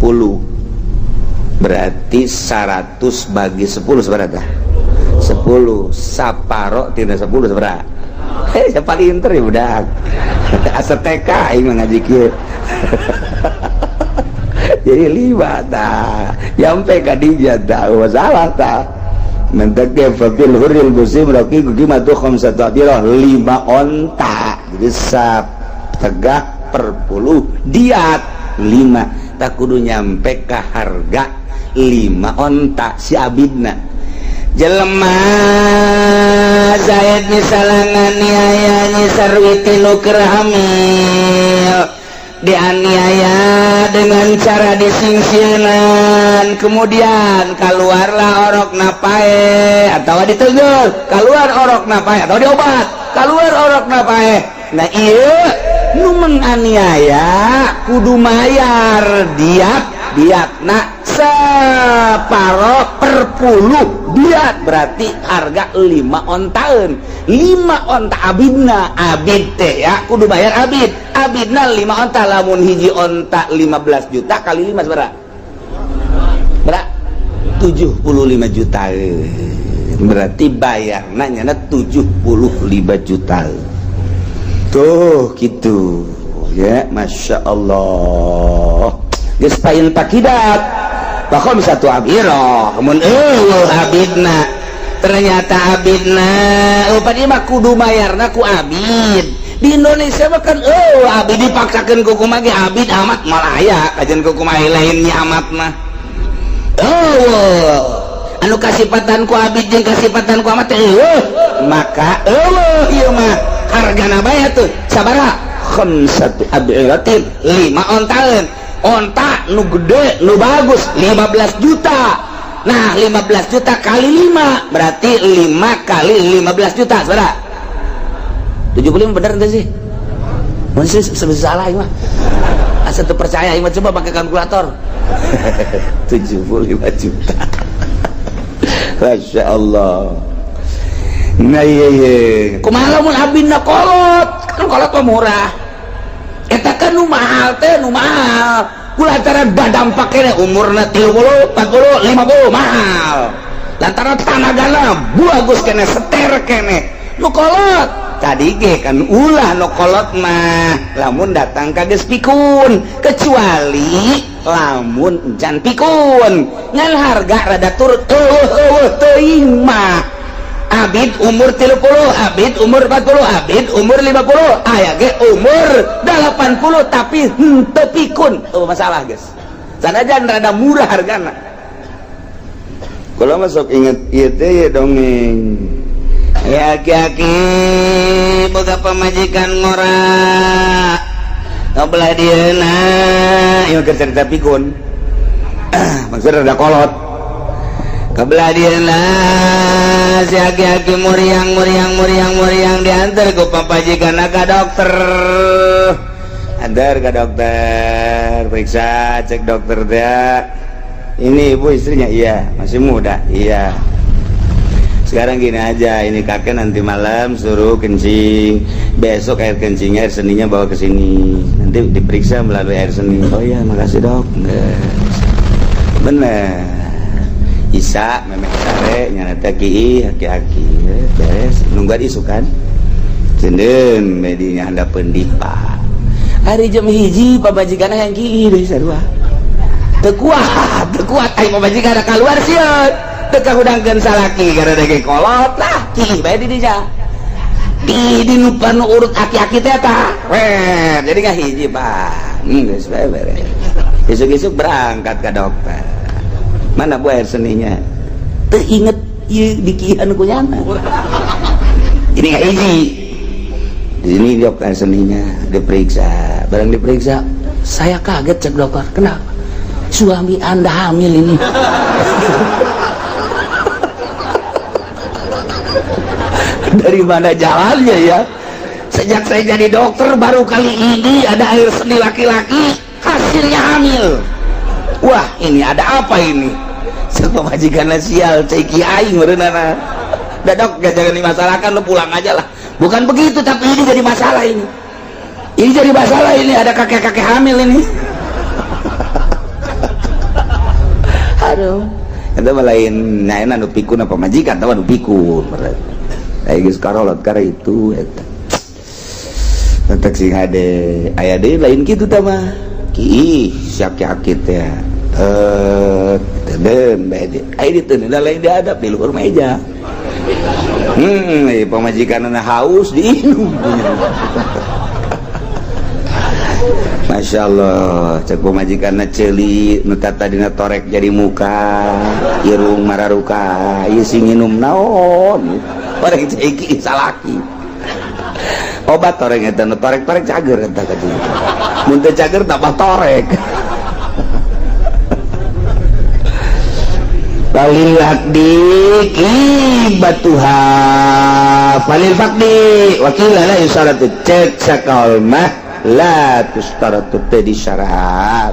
berarti 100 bagi 10 seberapa? 10. Saparo tina 10 seberapa? Hei, siapa pinter ya budak asa TK ini ngaji kieu. Jadi lima tah nyampe ka dinya tah, masalah tah mentek ge. Fafil hurril muslim raqiqu qimatu khamsatu abirah, lima onta. Jadi sategah per puluh diat lima tak kudu nyampe ke harga lima onta si abidna. Jelema Zaid misalnya nganiaya Nyi Sarwiti nu keur hamil, dianiaya dengan cara disingsieunan, kemudian keluarlah orok paeh atau diteunggeul, keluar orok paeh atau diobat, keluar orok paeh. Nah, iya nu menganiaya kudu mayar diat, diatna separo per puluh diat, berarti harga lima ontaun, lima onta abidna. Abid teh ya kudu bayar abid, abidna lima onta. Lamun hiji onta 15 juta kali 5 seberapa? Berapa? 75 juta. Berarti bayar nanya 75 juta tuh gitu ya. Masya Allah, geus pain pakidat bahkan satu abiro mun eueuh abidna, ternyata abidna upadi mah kudu bayarna ku abid. Di Indonesia mah kan eueuh abid, dipaksakeun ku kumaha ge abid amat malah aya kajian ku kumaha lainnya amat mah eueuh anu kasipatan ku abid jeung kasipatan ku amat teh eueuh. Maka eueuh ieu mah hargana bae tuh sabaraha? Khamsatu abiratin, lima ontaeun, onta nu gede nu bagus 15 juta. Nah, 15 juta kali 5 berarti 5 kali 15 juta saudara 75. Bener ente sih? Masih salah mah, asa teu percaya mah. Coba pakai kalkulator, 75 juta. Masya Allah. Nah, iya. Kumaha lamun abidna kolot? Kan kolot mah murah. Eta kan nu mahal teh, nu mahal kulantaran badampak kene umurna 30, 40, 50 mahal. Lantaran tanagana bagus kene, seter kene. Nu kolot tadi ge kan ulah, nu kolot mah lamun datang ka geus pikun, kecuali lamun can pikun ngan harga rada turut. Eueuh eueuh teuing mah abid umur 30, abid umur 40, abid umur 50, aya ge umur 80 tapi henteu pikun. Oh, masalah guys, sanajan rada murah hargana. Kalau masuk inget ieu teh ya dongeng. Ya, aki-aki boga pamajikan ngora ngobelah dieuna, ieu keur cerita pikun, maksudnya rada kolot. Kebelah dieuna si aki-aki muriang muriang muriang muriang, diantar ku pamajikan ka dokter. Antar ke dokter, periksa. Cek dokter dia, "Ini ibu istrinya?" "Iya." "Masih muda?" "Iya." "Sekarang gini aja, ini kakek nanti malam suruh kencing, besok air kencingnya, air seninya bawa ke sini, nanti diperiksa melalui air seni." "Oh iya, makasih, Dok." Bener Isa memang sare nyana teh ki aki-aki beres nungguan isukan cendeun medinya handapeun dipa. Hari jam 1 pamajikan yang ki deui sarua teu kuat, teu kuat ai pamajikan keluar, sieun teu kahudangkeun salaki gara dege kolot lah, ki bae di dinya di di nu urut aki-aki teh tah weh. Jadi nggak hiji, Pak. Geus bae beres. Isuk-isuk berangkat ke dokter, "Mana, Bu, air seninya?" "Teu inget ieu dikihan ku nyana." Ini nggak hiji di sini, Dok, air seninya diperiksa. Barang diperiksa, "Saya kaget," cek dokter. "Kenapa?" "Suami Anda hamil ini." Dari mana jalannya ya? Sejak saya jadi dokter, baru kali ini ada air seni laki-laki hasilnya hamil. Wah, ini ada apa ini? Pamajikan sial, cai kiai meureunana. Dok, gak, jangan dimasalahkan, lu pulang aja lah. Bukan begitu, tapi ini jadi masalah ini. Ini jadi masalah ini, ada kakek-kakek hamil ini. Aduh. Itu mah lain nah nu pikun apa majikan tahu nu pikun. Aya geus karolot kara itu eta. Tetek sing hade aya deui lain kitu tah mah. Ki sak-sakit ya. Den bae aya ditu lain dihadap di luhur meja. Pamajikanna haus diinum. Masya Allah, cek pamajikanna ceuli nu tadina torek jadi muka, irung mararuka, ieu sing nginum naon? Orang cai iki salaki. Obat torek eta nu torek-torek cager eta ka dieu. Mun teu cager tambah torek. Falil aqdi qibatuha falil faqdi wakila la yusaratu cek sakal mah la tustaratu teh disyarat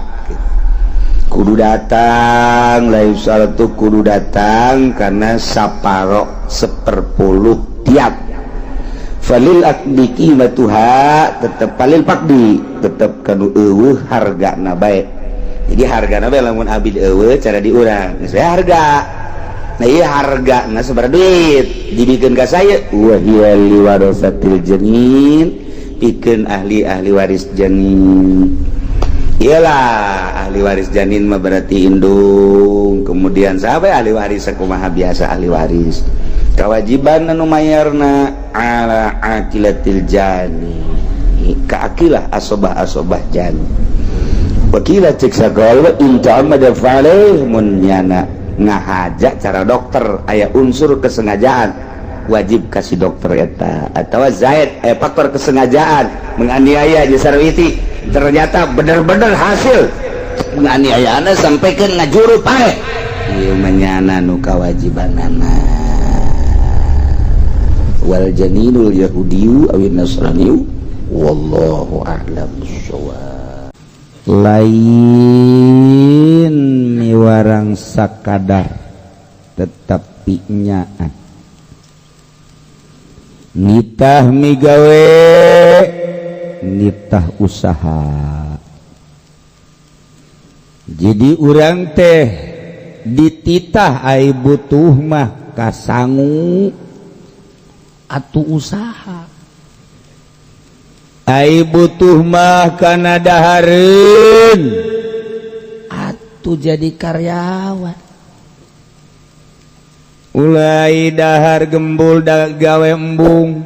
kudu datang la yusaratu kudu datang karena saparo seperpuluh tiap falil aqdi qibatuha tetep falil faqdi tetep kanu eueuh hargana bae. Jadi harga nabe lamun abid eueuh cara diurang geus harga. Nah ieu harga na sabaraha duit dibikeun ka saya wa hiya liwarasatil janin pikeun ahli-ahli waris janin. Iyalah ahli waris janin mah berarti indung, kemudian siapa ahli waris sakumaha biasa ahli waris. Kewajiban anu mayarna ala aqilatil jani. Ka aqilah asobah-asobah jani. Wakila cek sagala in ta'ammada fa'alaih mun nyana ngahaja cara dokter aya unsur kesengajaan wajib kasih dokter eta atau zaid aya faktor kesengajaan menganiaya jeung sarwiti ternyata bener-bener hasil penganiayaanna sampai ke ngajuru paeh ieu mah nu kawajibanana wal janinul yahudiyu awin nasraniyu wallahu a'lam bissawab. Lain miwarang sakadar tetapi nyaan nitah migawe nitah usaha. Jadi urang teh dititah ai butuh mah kasangu atuh usaha, ai butuh mah kana dahareun atuh jadi karyawan. Ulai dahar gembul gawe embung,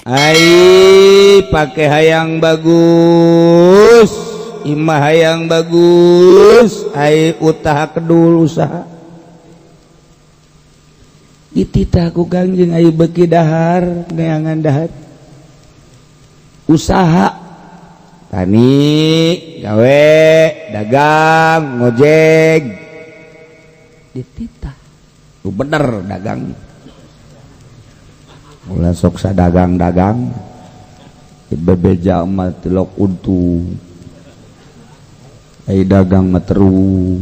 ai pake hayang bagus, imah hayang bagus, ai utaha kedul usaha. Dititah ku Kangjeng ai beuki dahar neangan dahar usaha tani gawe dagang ngojek dititah lu bener dagang ulah sok sadagang-dagang bebeja mah tilok untung ai dagang mah terus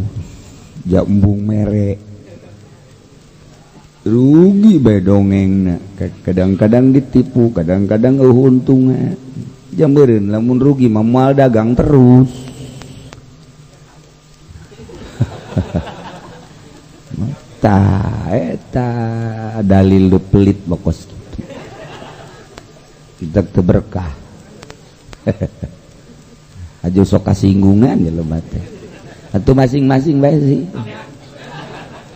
jambung mere rugi bae dongengna, kadang-kadang ditipu, kadang-kadang eueuh untungna. Jameureun lamun rugi mah moal dagang terus. Tah eta dalil lu pelit bokos kitu. Kita teu berkah. Aja sok kasinggungan ya lebat teh. Atuh masing-masing bae sih.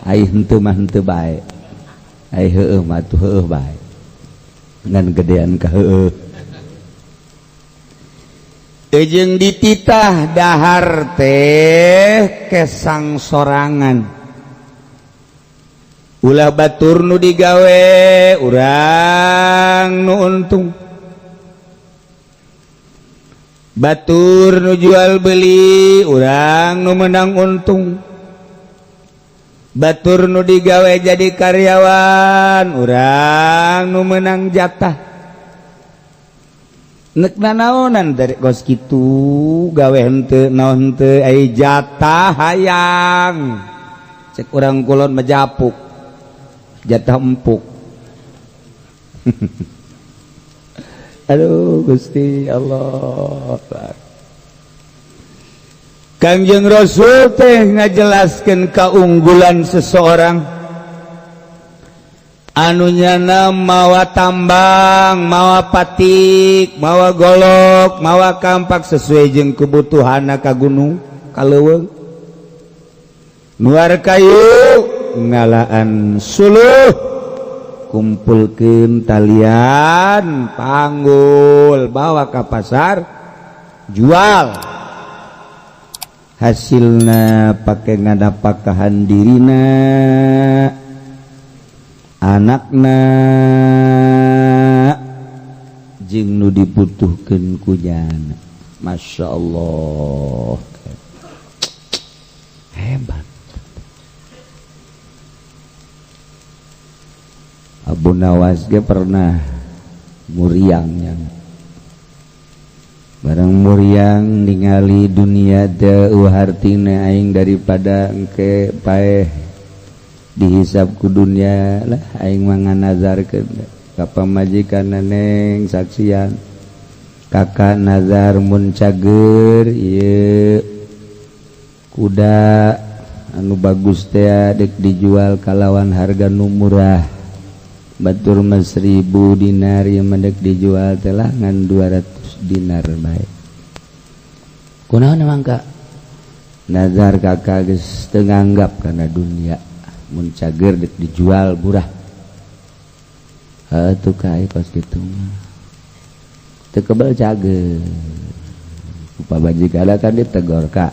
Ai henteu mah henteu bae. Ai heueuh mah atuh heueuh bae. Ngan gedean ka heueuh. Jeung dititah dahar teh kesang sorangan. Ulah batur nu digawe urang nu untung. Batur nu jual beli urang nu menang untung. Batur nu digawe jadi karyawan urang nu menang jatah. Nek nanaonan dari kos kitu gawe henteu naon henteu ai jatah hayang. Cek urang kulon mejapuk. Jatah empuk. Aduh Gusti Allah. Kangjeng Rasul teh ngajelaskeun keunggulan seseorang anu nyana mawa tambang, mawa patik, mawa golok, mawa kampak sesuai jeung kebutuhanna ka gunung, ka leuweung. Nuar kayu ngalaan suluh, kumpulkeun talian, panggul, bawa ka pasar, jual. Hasilna pake ngadapakahan dirina, anakna, jeung nu dibutuhkeun ku jana. Masya Allah, hebat. Abu Nawas ge pernah muriangnya. Barang muriang ningali dunia teu hartina aing daripada engke paeh dihisab ku dunia lah aing mah nganazarkeun ka pamajikan neng saksian kakak nazar mun cager ieu kuda anu bagus teh dek dijual kalawan harga nu murah batur mah 1000 dinar ieu mah dek dijual teh lah ngan 200 dinar bae. Kunaon emang kak? Nazar kakak geus teu nganggap kana dunia mun cager dek dijual murah. Heuh tuh kae kos kitu mah. Teu kebel cager. Ku pamajikan kan ditegor kak.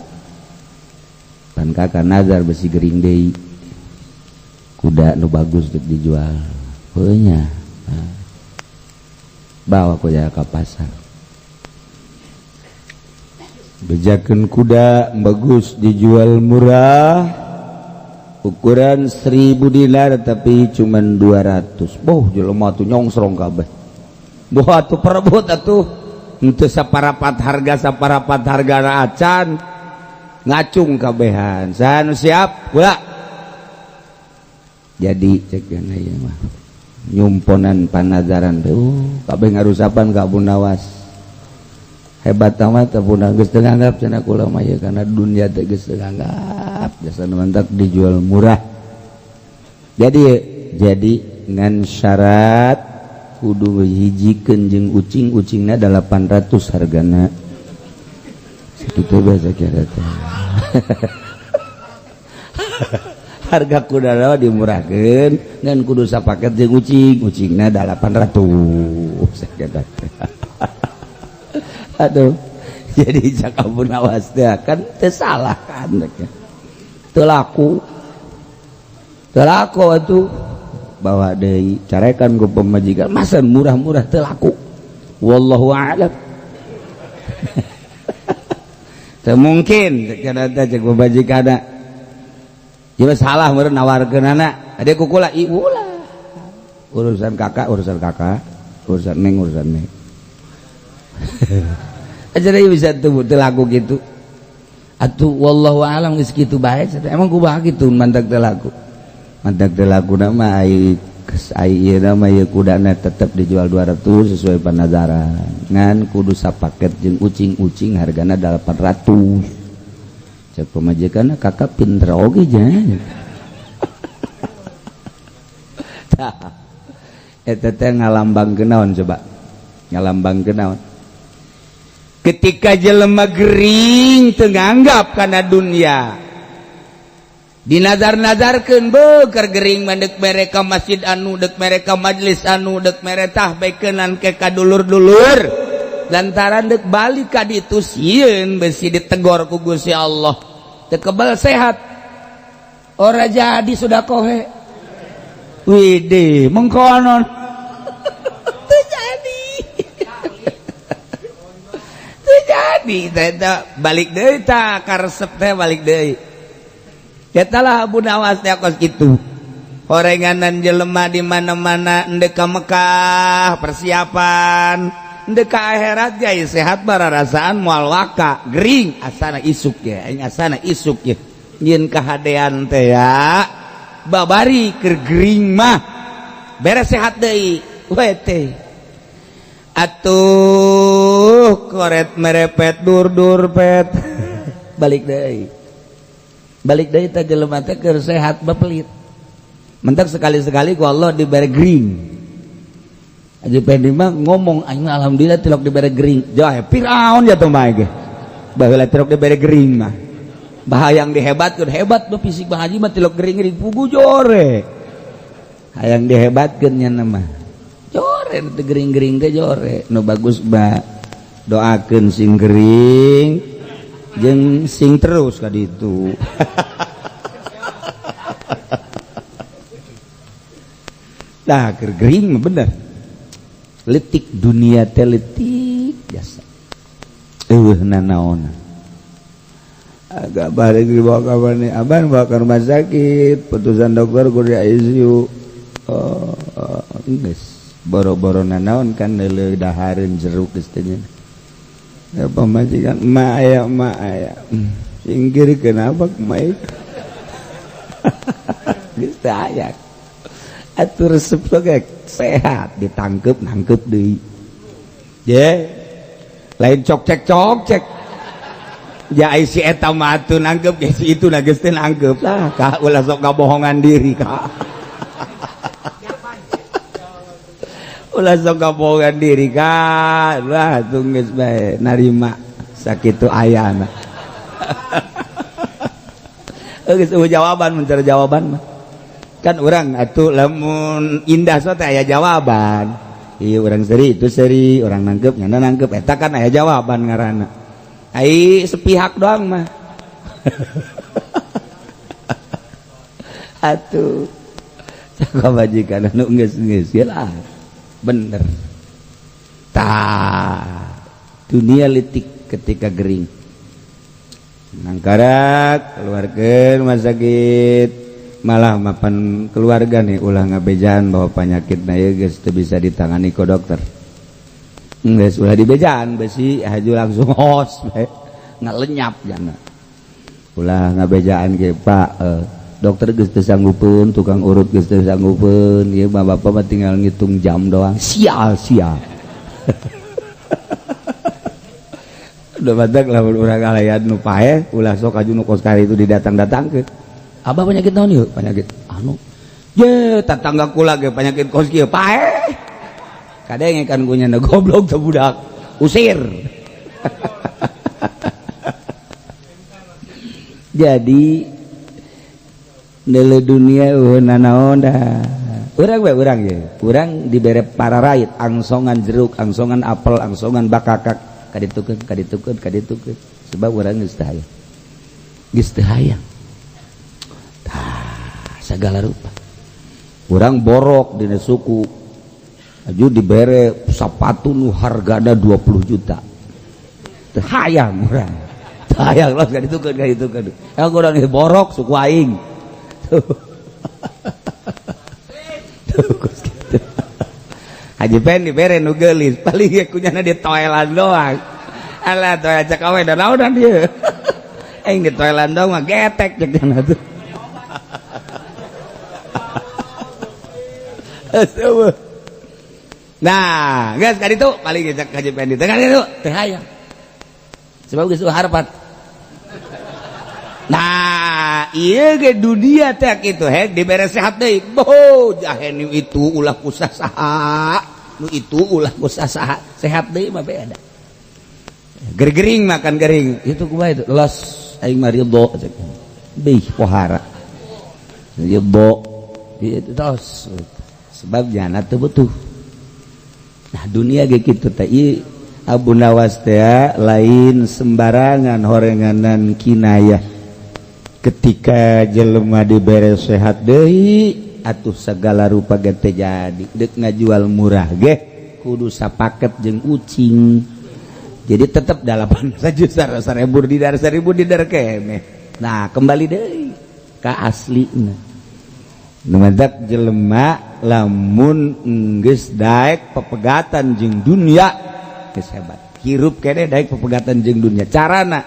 Pan kakak nazar besi gering deui. Kuda nu bagus dek dijual. Heuh nya. Bawa kuda ka pasar. Bejakeun kuda bagus dijual murah ukuran 1000 dinar tapi cuman 200. Boh jelema tuh nyongsrong kabeh. Boh atuh perebut atuh henteu saparapat harga saparapat harga acan ngacung kabehan. Saha nu siap? Kula. Jadi cek yang ieu mah nyumponan panazaran teh kabeh ngarusapan ka Abu Nawas. Hebat amat Abu Nawas geus teu nganggap cenah kula mah ieu kana dunia teh geus teu nganggap jasa mantak dijual murah. Jadi ngan syarat kudu hijikeun jeung ucing, ucingna 800 hargana. Sakitu bae sakira teh. Harga kuda dimurahkeun ngan kudu sapaket jeung ucing, ucingna 800 sakira teh. Aduh, jadi cak Abu Nawas teh kan teu salah kan. Teu laku. Teu laku atuh. Bawa deui carekan ku pamajikan, masa murah-murah teu laku. Wallahu a'lam. Teu mungkin kana teh cek pamajikanna. Ieu salah meureun nawarkeunana. Ade kukula iulah. Urusan kakak, urusan kakak, urusan neng, urusan neng. Aja bisa tuh teu laku gitu. Atuh wallahu a'lam geus kitu bae. Emang kumaha kitu mantak teu laku. Mantak teu lakuna mah ai ieu mah ieu kudana tetep dijual 200 sesuai panazaran. Ngan kudu sapaket jeung ucing-ucing hargana 800. Cek pamajikanna kakak pinter oge nya. Tah eta teh ngalambangkeun naon coba? Ngalambangkeun naon? Ketika jelema gering teu nganggap kana dunia dinazar-nazarkeun beuker gering mah deuk mere ka masjid anu deuk mere ka majelis anu deuk mere tah beukeunan ke ka dulur-dulur lantaran deuk balik ka ditu sieun besi ditegor ku Gusti Allah teu kebal sehat ora jadi sudah kohe widih mengkonon teu jadi jadi teh balik deui tah karesep teh balik deui. Eta lah Abu Nawas teh kos kitu. Horenganan jelema di mana-mana endek ka Mekah persiapan, Ndek ka akhirat ge sehat bararasaan moal waka gering asana isuk ya, aing asana isuk ya. Nyieun kahadean teh ya. Babari keur gering mah beres sehat deui we teh. Atuh koret merepet dur-dur pet. Balik deui. Balik deui teh jelema teh keur sehat bepelit. Mentak sekali-sekali ku Allah dibere gering. Haji Pendi mah ngomong aing alhamdulillah tilok dibere gering. Jauh Firaun ya tuh mah ge. Baheula tilok dibere gering mah. Bahayang dihebatkeun hebat mah fisik Bah Haji mah tilok gering-gering pugu jore. Hayang dihebatkeun nya mah. Jore teu gering-gering teh jore. Nu bagus mah doakeun sing gering jeung sing terus ka ditu. Nah, keur gering mah bener. Letik dunia teh letik jasa. Eueuh nanaona. Agak balik dibawa ka mana? Abang bawa ke rumah sakit, putusan dokter kudu di ICU. Oh, geus boro-boro nanaon kan neuleuh dahareun jeruk geus teh nya. Ya pamajikan emak aya emak aya. Singkir kenapa emak? Geus teh aya. Atuh resep ge sehat ditangkep nangkep deui. Ye. Lain cok cek cok cek. Ya ai si eta mah atuh nangkep ge si itu na geus teh nangkep lah ka ulah sok ngabohongan diri ka. Ulah sok ngabohongan diri ka. Lah atuh geus bae narima sakitu ayana. Geus eueuh jawaban mencari jawaban mah. Kan orang atuh lamun indah so teh aya jawaban. Ieu urang seri itu seri, orang nangkep nyana nangkep eta kan aya jawaban ngaranna. Ai sepihak doang mah. Atuh kabajikan anu geus-geus lah. Bener. Tah dunia letik ketika gering. Nangkarak keluarga rumah sakit malah mapan keluarga nih ulah ngabejaan bahwa penyakit na ieu geus teu bisa ditangani ku dokter. Geus ulah dibejaan besi haju langsung hos bae ngalenyap jana. Ulah ngabejaan ge Pak dokter geus teu sanggupeun, tukang urut geus teu sanggupeun, ieu mah bapak mah tinggal ngitung jam doang. Sial sial. Udah badak lamun urang ngalayan nu paeh ulah sok aju nu kos kari itu didatang-datangkeun. Abah penyakit naon ieu? Penyakit anu. Ye, tetangga kula ge penyakit kos kieu paeh. Kadenge kan ku nya goblok teh budak. Usir. Jadi neuleuh dunia eueuh nanaon dah. Urang we urang ye. Urang dibere pararait angsongan jeruk, angsongan apel, angsongan bakakak kaditukeun kaditukeun kaditukeun. Sebab urang geus teu hayang. Geus teu hayang. Tah, segala rupa. Urang borok dina suku. Aju dibere sapatu nu hargana 20 juta. Teu hayang urang. Teu hayang los kaditukeun kaditukeun. Yang urang borok suku aing. Tuh. Tuh kos kitu. Haji Pen dibere nu geulis, paling ge kunyana di toelan doang. Alah toel cek awe da naonan ieu. Aing di toelan doang mah getek cek cenah tuh. Nah, geus ka ditu paling ge cek Haji Pendi. Teh ka ditu teh hayang. Sebab geus harapan. Nah, ieu ge dunia teh kitu hek dibere sehat deui. Boh, jahe nu itu ulah ku saha. Nu itu ulah ku saha. Sehat deui mah beda. Gergering makan gering. Itu kumaha itu? Los aing mah ridho cek. Bih pohara. Ridho. Itu tos. Sebab jana teu butuh. Nah, dunia ge kitu teh ieu Abu Nawas teh lain sembarangan horenganan kinayah. Ketika jelema dibere sehat deui atuh segala rupa ge teh jadi deuk ngajual murah ge kudu sapaket jeung ucing. Jadi tetep 8 juta 1000 didar 1000 didar keneh. Nah, kembali deui ka aslina. Nu matak jelema lamun geus daek pepegatan jeung dunia Geus hebat. Hirup kene daek pepegatan jeung dunya. Carana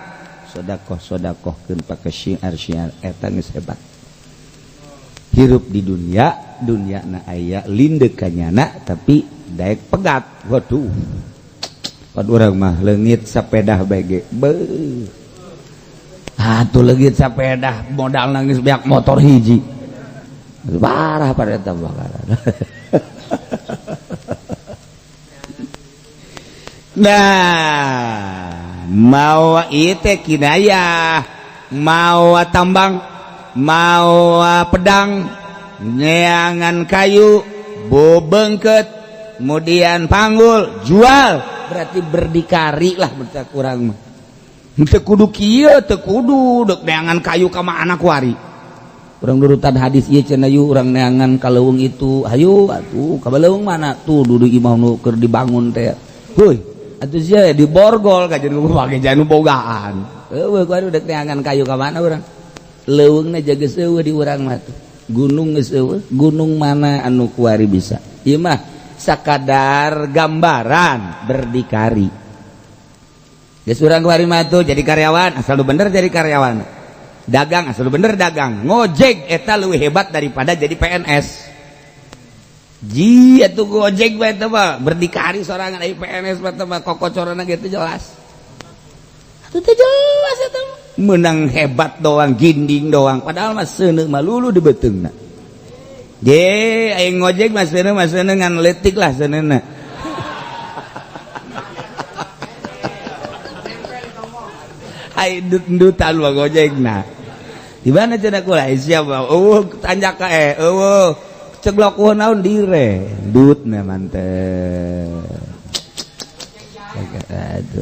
sedekah sedekahkeun pake syiar-syiar eta geus hebat. Hirup di dunia, dunia na aya lindek kanyana tapi daek pegat. Waduh. Pad urang mah leungit sapedah bae ge. Beuh. Atuh leungit sapedah modal nangis beak motor hiji. Parah pada eta bakaran. Nah, mau ieu kinayah, mau tambang, mau pedang, neangan kayu, bobengket, kemudian panggul, jual, berarti berdikari lah berarti kurang mah. Teu kudu kieu, teu kudu deuk neangan kayu ka mana kuari. Urang nurutan hadis ieu cenah yu urang neangan ka leuweung itu, hayu atuh ka leuweung mana tuh dudu imah nu keur dibangun teh. Heuy, atuh sia diborgol kajian make janu bogaan. Eueuh kuari deuk neangan kayu ka mana urang? Leuweungna jaga seueuh di urang mah tuh. Gunung geus eueuh, gunung mana anu kuari bisa. Ieu mah sakadar gambaran berdikari. Geus urang kuari mah tuh jadi karyawan, asal lu bener jadi karyawan. Dagang asal lu bener dagang. Ngojek eta leuwih hebat daripada jadi PNS. Ji atuh gojek bae teh mah berdikari sorangan ai PNS mah teh mah kokocorana gitu jelas. Atuh teh jelas eta mah. Menang hebat doang, ginding doang, padahal mah seuneu mah lulu di beuteungna. Je aing ngojek mah seuneu ngan leutik lah seuneuna. Ai dut-dutan mah gojekna. Di mana cenah kula siapa? Eueuh tanjak ka eueuh ceglok naon dire dutna mantep.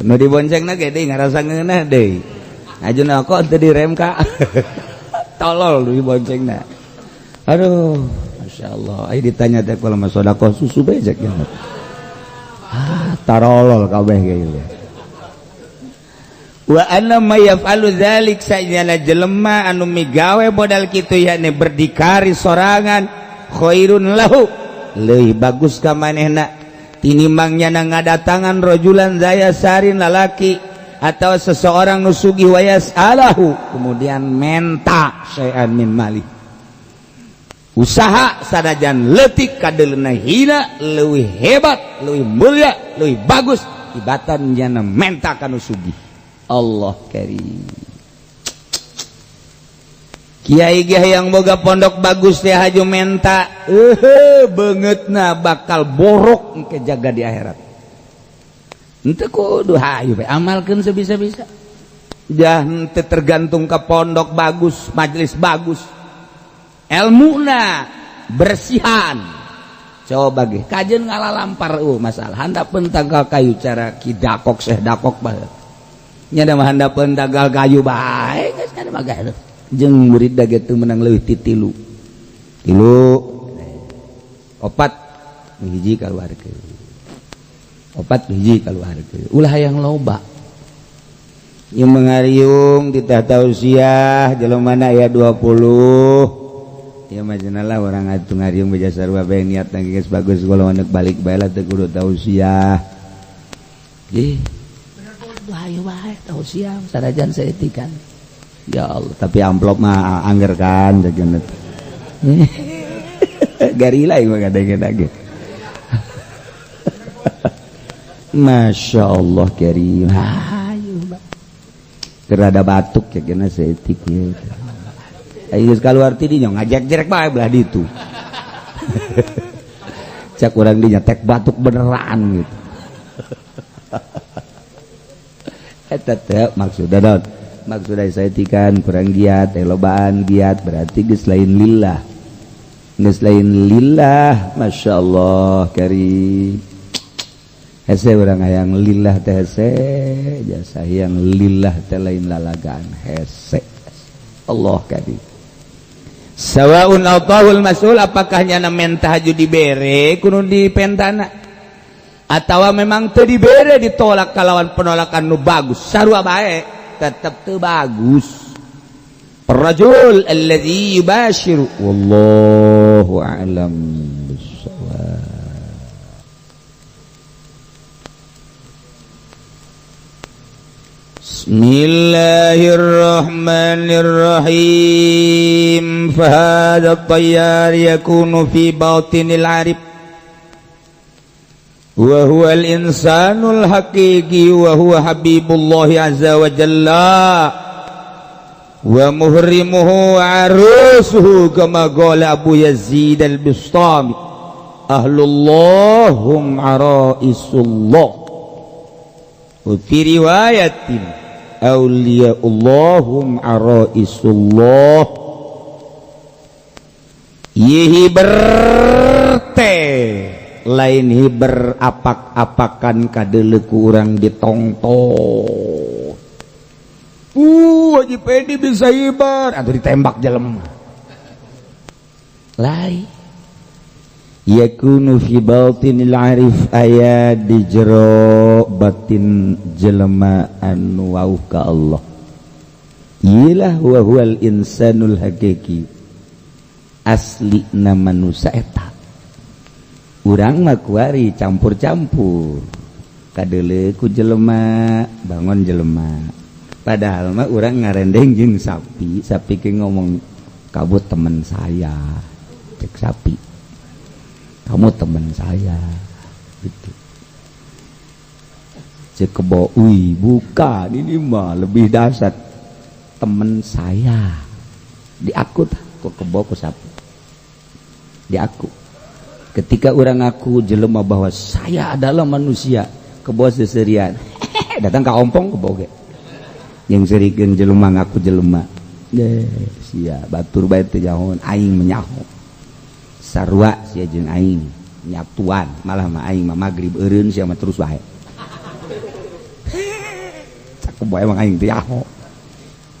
Nu diboncengna ge deui ngarasa ngeunah deui. Ajuna kok teu direm ka. Tolol nu diboncengna. Aduh, masyaallah. Aya ditanya teh kalau mah sedekah susu bae cek ya. Ah, tarolol kabeh ge ieu. Wa anna may yaf'alu dzalik sajana jelema anu migawe modal kitu yakni berdikari sorangan khairun lahu leuwih bagus ka manehna tinimbang nyana ngadatangan rojulan zaya sarin lalaki atau seseorang nu sugih wayas alahu kemudian menta syai'an min mali usaha sanajan leutik kadeuleuna hina leuwih hebat leuwih mulia leuwih bagus tibatan nyana menta ka nu sugih. Allah karim. Kiai ge yang boga pondok bagus teh haju menta beungeutna bakal borok engke jaga di akhirat. Henteu kudu hayu bae amalkeun sebisa-bisa. Jah henteu tergantung ka pondok bagus, majelis bagus. Elmuna bersihan. Coba ge kajeun ngalalampar masalah handapeun tanggal kayu cara ki dakok seh dakok bae. Nya da mah handapeun tanggal kayu bae geus nya mah gae. Jeung murid da ge teu menang leuwih ti tilu. Tilu opat hiji kaluarkeun. Opat hiji kaluarkeun. Ulah hayang loba. Ieu mengariung titah tausiah jelema mana aya 20. Ieu mah cenah lah urang atuh ngariung beja sarua bae niatna geus bagus kalau anak balik bae lah teu kudu tausiah. Ih. Hayu bae tausiah sanajan saeutik. Ya Allah, tapi amplop mah angger kan jajan. Garila ieu mah kadang-kadang. Masya Allah karim. Hayu Mbak. Kerada batuk ya kena saeutik ieu. Ayo geus kaluar ti dinya ngajek-jerek bae belah ditu. Cak urang dinya tek batuk beneran gitu. Eta teh maksudna naon? Maksudna saeutikan kurang giat, lobaan giat berarti geus lain lillah. Geus lain lillah, masyaallah karim. Hese urang hayang lillah teh hese, jasa hayang lillah teh lain lalagaan hese. Allah karim. Sawaun atahul mas'ul apakah nyana menta haju dibere kudu dipentana atawa memang teu dibere ditolak kalawan penolakan nu bagus sarua bae tetep teu bagus. Rajul alladzi yubashiru wallahu a'lam bissawab. Bismillahirrahmanirrahim. Fahadha tayyar yakunu fi batinil arif wa huwa al-insanul haqiqi wa huwa habibullah azza wa jalla wa muhrimuhu wa arusuhu kama qala Abu Yazid al-Bistami, ahlullah hum araisullah. Wa fi riwayatin, awliyaullahum araisullah. Ye hiber teh lain hiber apak-apakan kadeuleu ku urang ditongton. Haji Pedi bisa hiber atau ditembak jelema lain. Yakunu fi batinil arif, aya di jero batin jelema anu wauh ka Allah. Iyalah, wa huwal insanul hakiki, asli na manusia eta. Urang mah kuari campur-campur, kadeuleu ku jelema, bangun jelema, padahal mah urang ngarendeng jeung sapi. Sapi ke ngomong, "Kamu teman saya," cek sapi, "Kamu teman saya," gitu. Cek kebo, "Wih, bukan, ini mah lebih dahsyat, teman saya." Diaku kok kebo, ku sapi diaku. Ketika orang ngaku jelema bahwa saya adalah manusia, kebo seserian datang ke ompong. Kebo ge yang serikeun jelema ngaku jelema deh sia, batur bae teu nyaho, aing menyaho, sarua sia jeung aing nyatuan. Malah mah aing mah magrib eureun, sia mah terus bae. Cak kebo, emang aing teu nyaho,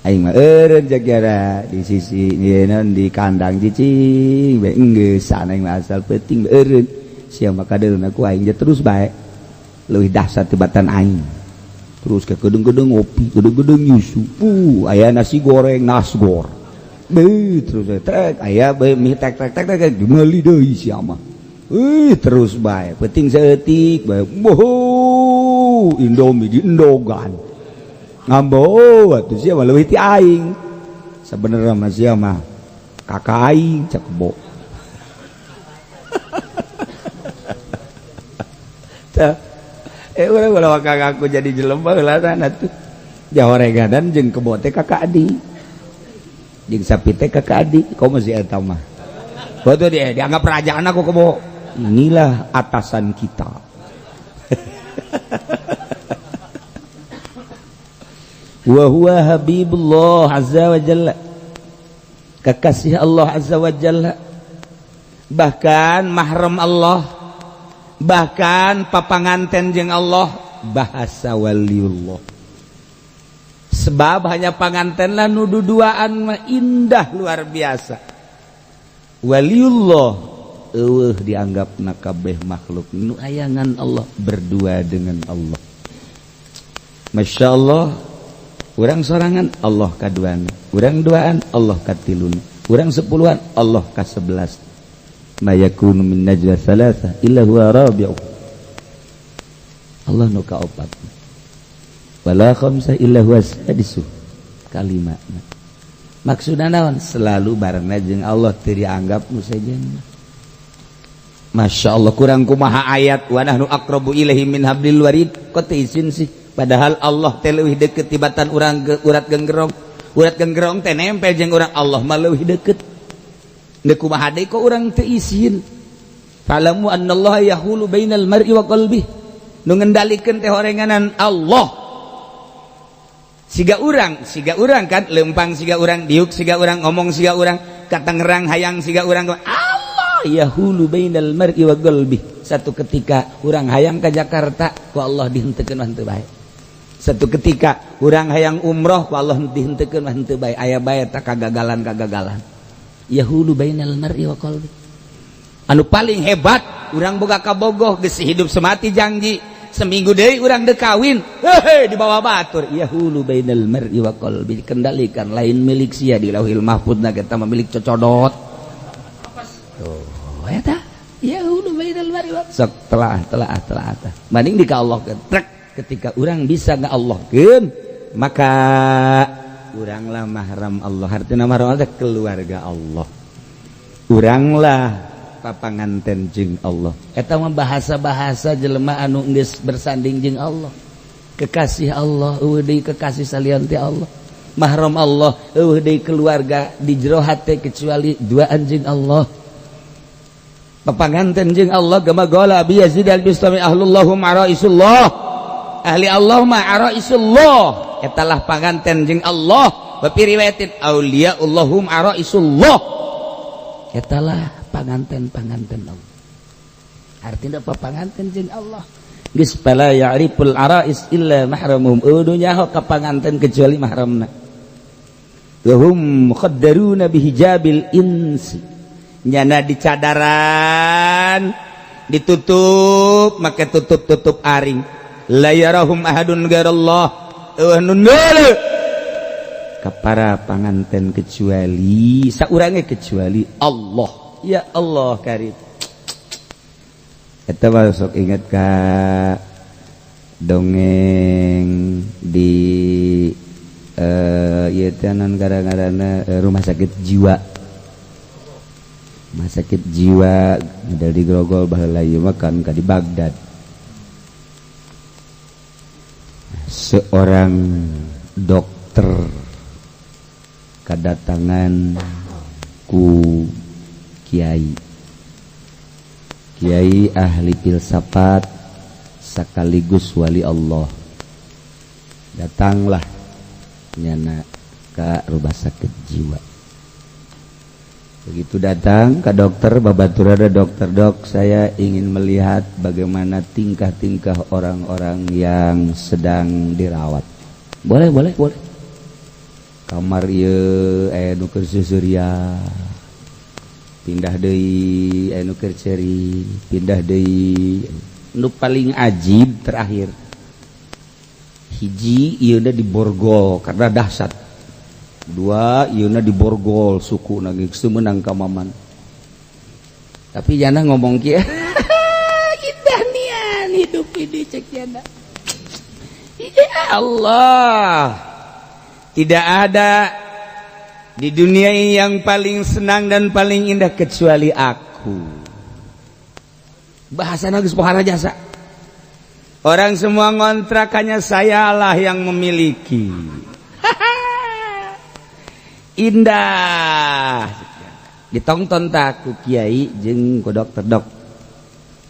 aing mah eureun jagara di sisi ieu di kandang cicing bae, enggeus aing mah asal penting eureun. Sia mah kadeulna ku aing terus bae, leuwih dahsyat tibatan aing. Terus ke gedung-gedung ngopi, gedung-gedung nyusu, aya nasi goreng, nasgor. Beuh, terus tek aya bae mie tek tek tek tek, dimeuli deui sia mah. Terus bae penting saeutik bae boho Indomie diendogan ngambo atuh. Sia mah leuwih ti aing sabenerna mah, sia mah kakak aing, cek bo. Tah urang ulah aku jadi jelema heula tuh jahoreganan jeung kebo teh kakak adik, jeung sapi teh kakak adik. Komo si eta mah Betul, dia dianggap kerajaan aku kebo, inilah atasan kita. Wa huwa habibullah azza wa jalla, kekasih Allah azza wa jalla, bahkan mahram Allah, bahkan papanganten jeung Allah, bahasa waliullah. Sebab hanya panganten lah nu duduaan mah indah luar biasa. Waliullah eueuh dianggap nakabeh makhluk nu ayangan Allah, berdua dengan Allah. Masya Allah, urang sorangan Allah kaduana, urang duaan Allah katiluna, urang sepuluhan Allah ka-11. Ma yakunu min najwa thalatha illa huwa rabi'u, Allah nu kaopat. Wala khamsa illa huwa sadisu, kalima. Maksudna naon? Selalu barengna jeung Allah, teu dianggap nu sejen. Masya Allah, kurang kumaha ayat wa nahnu aqrabu ilaihi min hablil warid, kok teu izin sih? Padahal Allah teh leuwih deukeut tibatan urang ge urat genggerong. Urat genggerong teh nempel jeung urang, Allah mah leuwih deukeut. Deuk kumaha deui kok urang teu izin? Fa'lamu annallaha yahulu bainal mar'i wa qalbihi, nu ngendalikeun teh horenganan Allah. Siga urang kan lempang siga urang, diuk siga urang, ngomong siga urang, ka Tangerang hayang siga urang. Allah yahulu bainal mar'i wa qalbihi. Satu ketika urang hayang ke Jakarta, ku Allah dihenteukeun mah henteu bae. Satu ketika urang hayang umroh, ku Allah dihenteukeun mah henteu bae. Aya bae tak kagagalan-kagagalan. Yahulu bainal mar'i wa qalbi. Anu paling hebat urang boga kabogoh, geus hidup semati janji, seminggu deui urang deuk kawin, hehe, dibawa batur. Yahulu bainal mar'i wa qalbi, dikendalikan, lain milik sia. Di Lauhil Mahfudna kita mah milik cocodot tuh eta. Yahulu bainal mar'i wa sok telah telah telah tah banding di ka Allah trek. Ketika urang bisa nga Allahkeun Maka uranglah mahram Allah. Artinya mahram Allah keluarga Allah. Uranglah papanganten jeung Allah. Eta mah bahasa-bahasa jelema anu geus bersanding jeung Allah. Kekasih Allah, eueuh deui kekasih salian ti Allah. Mahram Allah, eueuh deui keluarga di jero hate kecuali duaan jeung Allah. Papanganten jeung Allah kama qala Abi Yazid al-Bistami ahlullahum araisullah. Ahli Allah ma araisullah. Etalah panganten jeung Allah. Wa fi riwayatin auliyaullahum araisullah. Etalah panganten-panganten Allah. Artinya papanganten jeung Allah. Geus fala ya'riful arais illa mahramuhum. Eueuh nyaho ka panganten kecuali mahramna. Wa hum mukhaddaruna bihijabil insi. Nyana di cadaran ditutup make tutup-tutup aring. La yarahum ahadun ghairallah. Eueuh nu neuleuh ka para panganten kecuali saurange kecuali Allah. Ya Allah karim. Eta mah sok inget ka dongeng di ieu teh non gara-garana rumah sakit jiwa. Rumah sakit jiwa ada di Grogol baheula ieu mah kan ka di Baghdad. Seorang dokter kedatangan ku kiai. Kiai ahli filsafat sekaligus wali Allah. Datanglah nyana ke rumah sakit jiwa. Begitu datang ke dokter, babatur ada dokter, dok, saya ingin melihat bagaimana tingkah-tingkah orang-orang yang sedang dirawat. Boleh, boleh, boleh. Kamar ieu aya nu keur susuria. Pindah deui aya nu keur ceuri, pindah deui. Nu paling ajib terakhir. Hiji ieu di borgol karena dahsyat. Dua ieuna di borgol suku geus teu meunang ka maman. Tapi jana ngomong kieu, indah nian hidup ini cek jana. Ya Allah, tidak ada di dunia ini yang paling senang dan paling indah kecuali aku. Bahasana geus pohara jasa. Orang semua ngontrakannya, sayalah yang memiliki. Indah. Ditonton tak ku kiai jeung ku dokter, dok.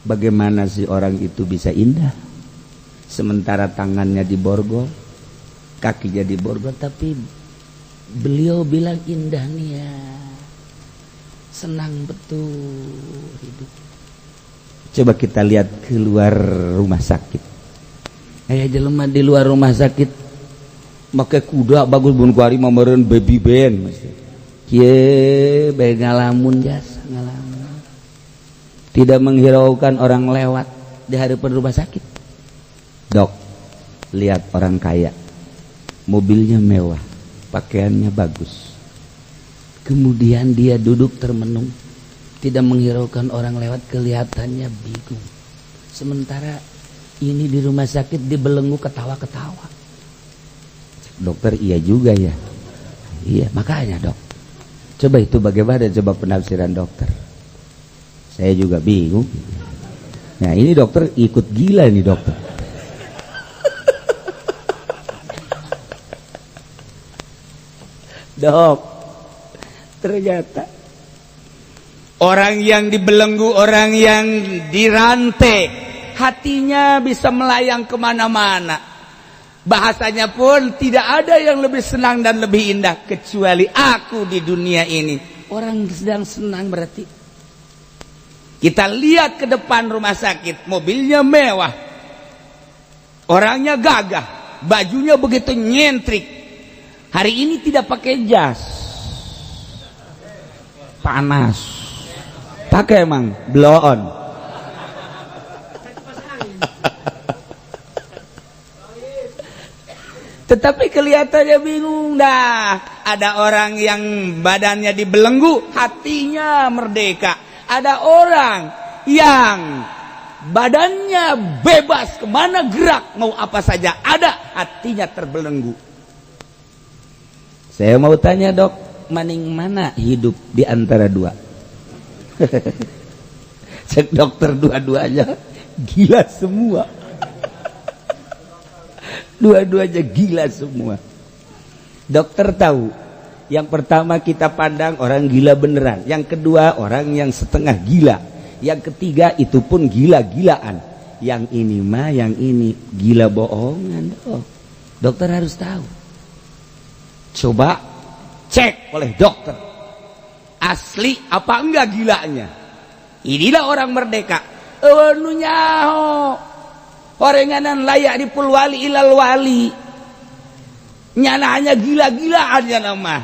Bagaimana sih orang itu bisa indah? Sementara tangannya diborgol, kakinya diborgol, tapi beliau bilang indah nih ya. Senang betul hidup. Coba kita lihat keluar rumah sakit. Aya jelema di luar rumah sakit make kuda bagus bun kuari mah meureun baby band. Kieu bae ngalamun jasa ngalamun. Tidak menghiraukan orang lewat di hadapan rumah sakit. Dok, lihat orang kaya. Mobilnya mewah, pakaiannya bagus. Kemudian dia duduk termenung, tidak menghiraukan orang lewat, kelihatannya bingung. Sementara ini di rumah sakit dibelenggu ketawa-ketawa. Dokter, iya juga ya. Iya, makanya dok. Coba itu bagaimana coba penafsiran dokter? Saya juga bingung. Nah, ini dokter ikut gila nih dokter. Dok, ternyata orang yang dibelenggu, orang yang dirantai, hatinya bisa melayang kemana-mana. Bahasanya pun tidak ada yang lebih senang dan lebih indah kecuali aku di dunia ini. Orang sedang senang berarti. Kita lihat ke depan rumah sakit, mobilnya mewah, orangnya gagah, bajunya begitu nyentrik. Hari ini tidak pakai jas, panas. Pakai emang blow on. Tetapi kelihatannya bingung dah. Ada orang yang badannya dibelenggu, hatinya merdeka. Ada orang yang badannya bebas kemana gerak mau apa saja ada, hatinya terbelenggu. Saya mau tanya, Dok, maning mana hidup di antara dua? Cek dokter, dua-duanya gila semua, dua-duanya gila semua. Dokter tahu, yang pertama kita pandang orang gila beneran, yang kedua orang yang setengah gila, yang ketiga itu pun gila-gilaan, yang ini mah, yang ini gila bohongan. Oh, dokter harus tahu. Coba cek oleh dokter, asli apa enggak gilanya. Inilah orang merdeka. Nu nyaho orenganan la ya'riful wali illal wali. Nyana hanya gila-gilaan ya nama,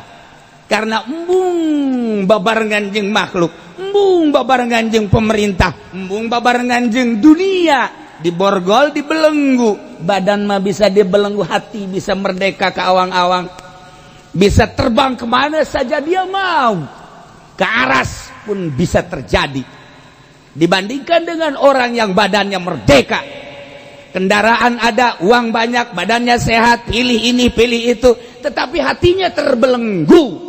karena embung babarengan jeung makhluk, embung babarengan jeung pemerintah, embung babarengan jeung dunia, diborgol, dibelenggu. Badan mah bisa dibelenggu, hati bisa merdeka ke awang-awang, bisa terbang kemana saja dia mau, ke aras pun bisa terjadi, dibandingkan dengan orang yang badannya merdeka, kendaraan ada, uang banyak, badannya sehat, pilih ini, pilih itu, tetapi hatinya terbelenggu.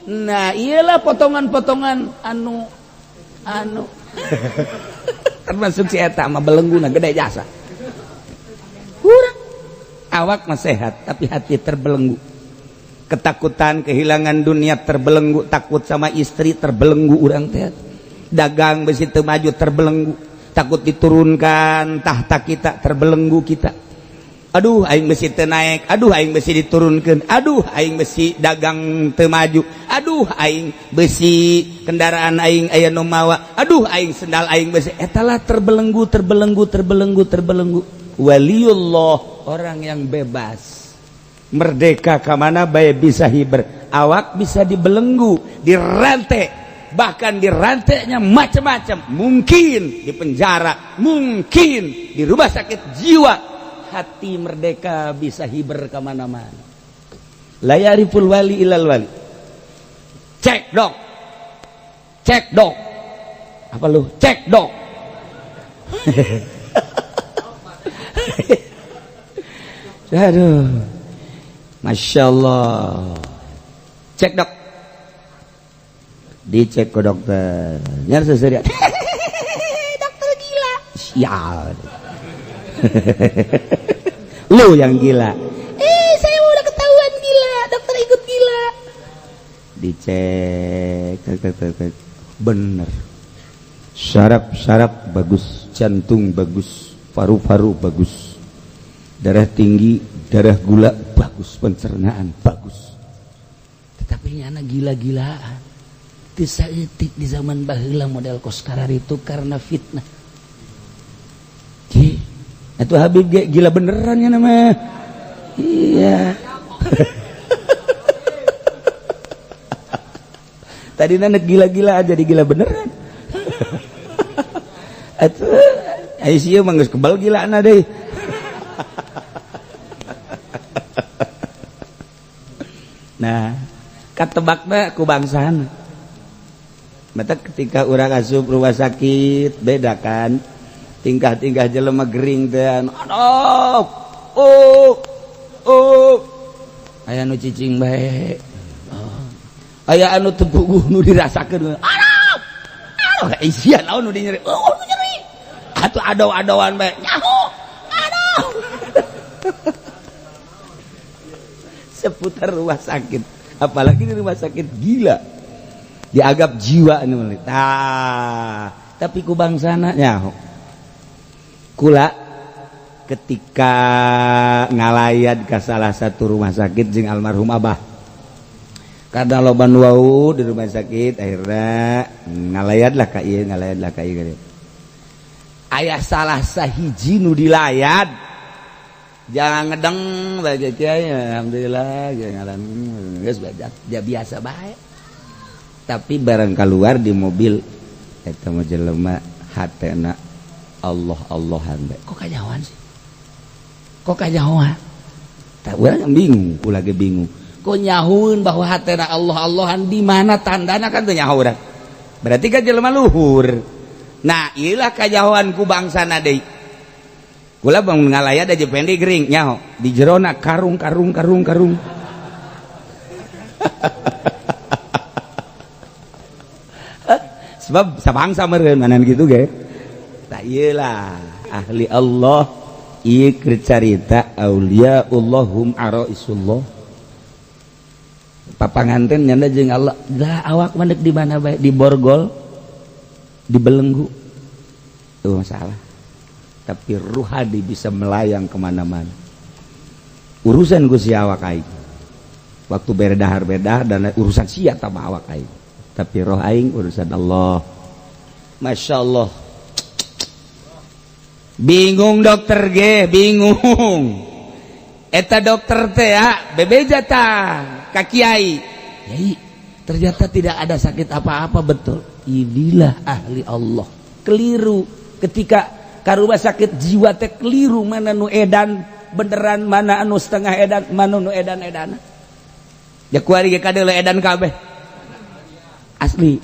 Nah, iyalah potongan-potongan anu anu termasuk si eta mah belenggu na gede jasa. Kurang awak mah sehat, tapi hati terbelenggu. Ketakutan kehilangan dunia terbelenggu, takut sama istri terbelenggu urang teh. Dagang besi teu maju terbelenggu, takut diturunkan tahta kita terbelenggu kita. Aduh, aing besi teu naik, aduh, aing besi diturunkan, aduh, aing besi dagang teu maju, aduh, aing besi kendaraan aing aya nu mawa, aduh, aing sendal aing besi. Etalah terbelenggu, terbelenggu, terbelenggu, terbelenggu. Waliullah orang yang bebas, merdeka, kemana bae bisa hiber. Awak bisa dibelenggu, dirantai, bahkan dirantainya macam-macam, mungkin di penjara, mungkin di rumah sakit jiwa, hati merdeka, bisa hiber kemana-mana. La ya'riful wali illal wali. Cek, Dok, cek, Dok. Apa lu? Cek, Dok. Aduh, Masya Allah. Cek, Dok. Dicek ke dokter, nyar seserian, dokter gila. Sial, lu yang gila. Eh, saya udah ketahuan gila, dokter ikut gila. Dicek tek, tek, tek, tek. Bener, saraf-saraf bagus, jantung bagus, paru-paru bagus, darah tinggi, darah gula bagus, pencernaan bagus, tetapi nyana gila-gilaan. Teu saeutik di zaman baheula model kos itu karena fitnah. Ki, itu Habib ge gila beneran ya nama. Iya. Tadi nanek gila-gila aja, gila beneran. Atuh ICU mah geus kebal gilana deui. Nah, katebakna ku bangsana. Mata ketika urang asup rumah sakit beda kan, tingkah-tingkah jelema gering teh, aduh, oh oh, aya nu cicing bae, oh. Aya anu teu puguh nu dirasakeun, aduh aduh, isia naon nu nyeri, oh nu nyeri, atuh adaw-adawan bae nyaho, aduh. Seputar rumah sakit, apalagi di rumah sakit gila, dianggap jiwa ini. Tah, tapi ku bangsana nyaho. Kula ketika ngalayat ke salah satu rumah sakit jeung almarhum abah, karena loba nu wau di rumah sakit, akhirnya ngalayat lah ka ieu, ngalayat lah ka ieu. Aya salah sahiji nu dilayat, jangan ngedeng bae kiai, alhamdulillah jangan geus dia biasa bae. Tapi barang keluar di mobil eta mah jelema hatena Allah Allahan bae. Kok kanyahoan sih? Kok kanyahoan? Tak, urang bingung, ku lagi bingung. Kok nyahueun bahwa hatena Allah Allahan, di mana tandana? Kan teu nyaho urang. Berarti kan jelema luhur. Nah, ieulah kanyahoan ku bangsana deui. Kula bang ngalayat aja pendek gering nyaho di jerona karung karung karung karung. Sebab sabangsa meureun manan kitu ge. Tah ieu lah ahli Allah ieu keur carita auliaullahum araisullah. Papanganten nyanda jeung Allah. Lah awak mah di mana bae, di borgol, di belenggu. Itu masalah. Tapi ruhadi bisa melayang kemana-mana. Urusan ku si awak aing. Waktu berdahar-berdahar dan urusan sia tambah awak aing. Tapi roh aing urusan Allah. Masya Allah. Bingung dokter ge, bingung. Eta dokter teh ya, bebeja tah ka kiai. Yai, ternyata tidak ada sakit apa-apa betul. Inilah ahli Allah. Keliru ketika ka rumah sakit jiwa teh keliru mana nu edan beneran, mana anu setengah edan, mana nu edan-edan. Ya kuari ge kadeuleu edan kabeh. Asli.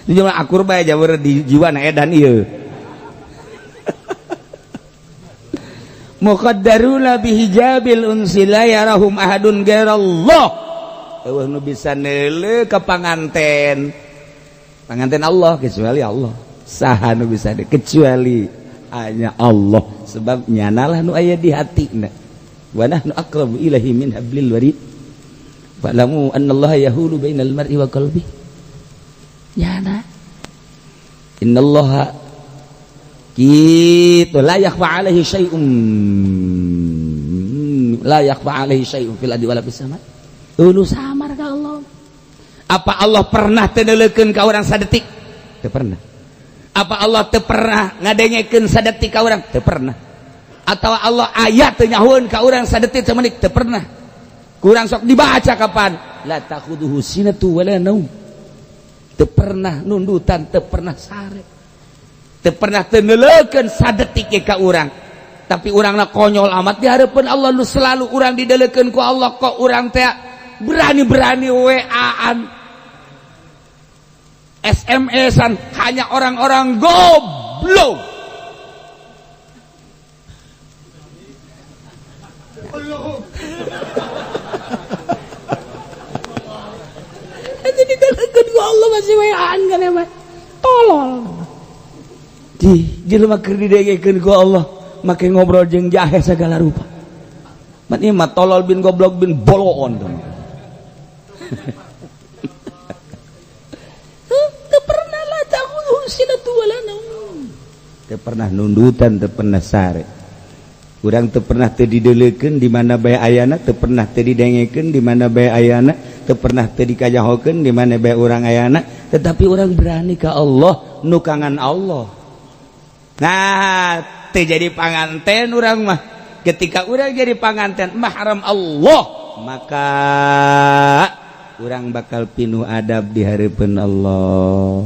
Ini mah akur bae jawur di jiwa na edan ieu. Muqaddaruna bihijabil unsi la yarahum ahadun ghairallah. Eueuh nu bisa neuleuh ka panganten. Panganten Allah kecuali Allah. Saha nu bisa kecuali hanya Allah, sebab nyanalah nu aya di hatina. Wa nahnu aqrabu ilaihi min hablil warid. Fa'lamu annallaha yahulu bainal mar'i wa qalbi. Nyana. Innallaha gitu la yakhfa alaihi syai'un, la yakhfa alaihi syai'un fil ardi wala fis sama. Ulu samar ka Allah. Apa Allah pernah teu neuleukeun ka urang sadetik? Teu pernah. Apa Allah teu pernah ngadengekeun sadetik ka urang? Teu pernah. Atau Allah aya teu nyahueun ka urang sadetik samenit? Teu pernah. Kurang sok dibaca kapan? La takhuduhu sinatu wala naum. Teu pernah nundutan, teu pernah sare. Teu pernah teu neuleukeun sadetik ka urang. Tapi urangna konyol amat di hareupeun Allah nu selalu urang dideulekeun ku Allah, kok urang teh berani-berani WA-an, SMS-an hanya orang-orang goblok. Jadi dideulekeun ku Allah masih WA-an kan emang tolol. Di jelema keur didengekeun ku Allah make ngobrol jeung jahe segala rupa. Mat ieu mah tolol bin goblok bin boloon. Teu pernah la ta'khudhuhu sinatu wala naum. Teu pernah nundutan, teu pernah sare. Urang teu pernah teu dideulekeun di mana bae ayana, teu pernah teu didengekeun di mana bae ayana, teu pernah teu dikajahokeun di mana bae urang ayana, tetapi urang berani ka Allah, nukangan Allah. Nah, teu jadi panganten urang mah. Ketika urang jadi panganten mahram Allah, maka urang bakal pinuh adab di hareupeun Allah.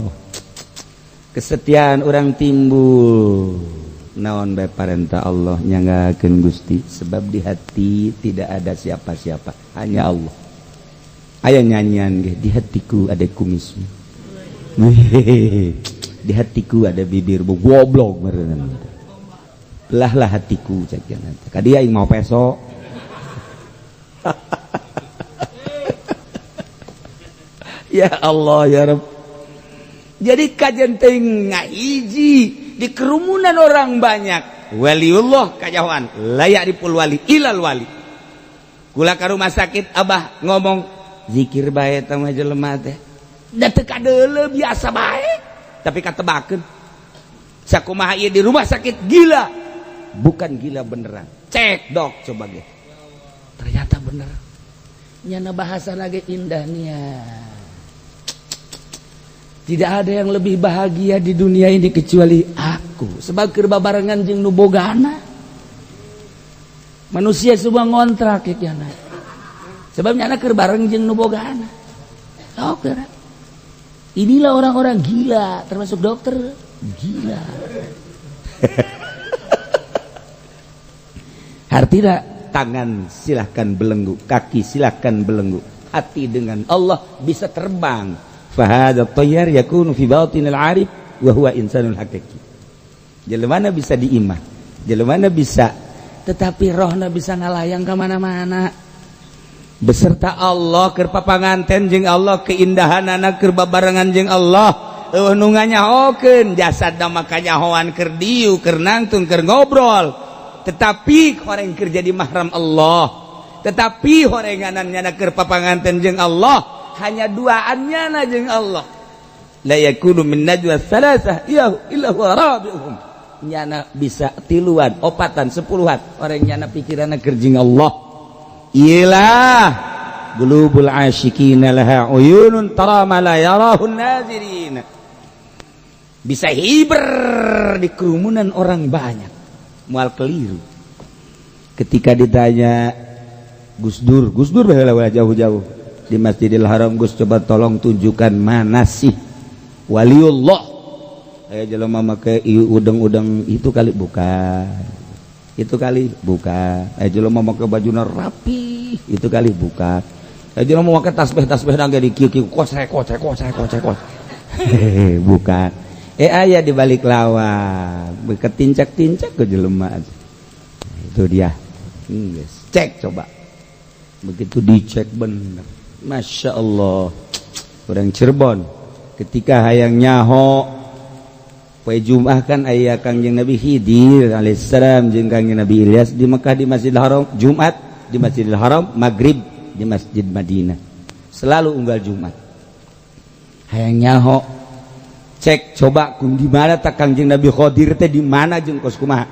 Kesetiaan urang timbul. Naon bae parentah Allah nyanggakeun Gusti, sebab di hati tidak ada siapa-siapa, hanya Allah. Aya nyanyian ge, di hatiku ada kumismu. Di hatiku ada bibirmu, goblok meureun. Belahlah hatiku cek jangan. Ka dia aing mau peso. Ya Allah ya Rabb. Jadi kajian teh ngahiji di kerumunan orang banyak. Waliullah kajauhan la ya'riful wali ilal wali. Kula ka rumah sakit abah ngomong zikir bae teh mah jelema teh. Da teu kadeuleu biasa bae. Tapi katebakeun. Sakumaha ieu di rumah sakit gila. Bukan gila beneran. Cek dok coba ge. Ternyata bener. Nyana bahasa lagi indahnya. Tidak ada yang lebih bahagia di dunia ini kecuali aku. Sebab keur babarengan jeung nu bogana. Manusia semua ngontrak ya nyana. Sebab nyana keur bareng jeung nu bogana. Dokter. Inilah orang-orang gila, termasuk dokter gila. Artinya tangan silahkan belenggu, kaki silahkan belenggu, hati dengan Allah bisa terbang. Fahadha tayyar yakunu fi batinil arif wa huwa insanul hakiki. Jelema bisa diimah, jelema bisa, tetapi rohna bisa ngalayang ke mana-mana. Beserta Allah, keur papanganten jeung Allah, keindahan anak keur babarengan jeung Allah. Euweuh nu nganyahokeun, jasadna mah kanyahoan keur diu, keur nangtung, keur ngobrol. Tetapi horeng keur jadi mahram Allah. Tetapi horenganan nyana keur papanganten jeung Allah, hanya duaannya na jeung Allah. La yakunu min najwa thalathah illa huwa rabi'uhum. Nyana bisa tiluan, opatan, sepuluhan, orang nyana pikiranna keur jeung Allah. Iyalah, qulubul asyiqina laha uyunun tara ma la yarahun nazirin. Bisa hiber di kerumunan orang banyak, mual keliru. Ketika ditanya Gus Dur, Gus Dur baheula jauh-jauh di Masjidil Haram, "Gus, coba tolong tunjukkan mana sih waliullah." Aya jelema make udeng-udeng itu kali, bukan itu kali, bukan. Aya jelema make bajuna rapi, itu kali, bukan. Aya jelema make tasbih, tasbih nangge di kieu kieu, kocek kocek kocek kocek kocek, bukan. Aya di balik lawang, beketincak-tincak ke jelema itu dia. Yes. Cek coba. Begitu dicek, bener, Masya Allah. Orang Cirebon ketika hayang nyaho poe Jumat kan aya Kangjeng Nabi Khidir alaihissalam jeung Kangjeng Nabi Ilyas di Mekah, di Masjidil Haram. Jumat di Masjidil Haram, Maghrib di Masjid Madinah, selalu unggal Jumat. Hayang nyaho, cek coba kun di mana tak Kangjeng Nabi Khidir teh, di mana jeung kos kumaha.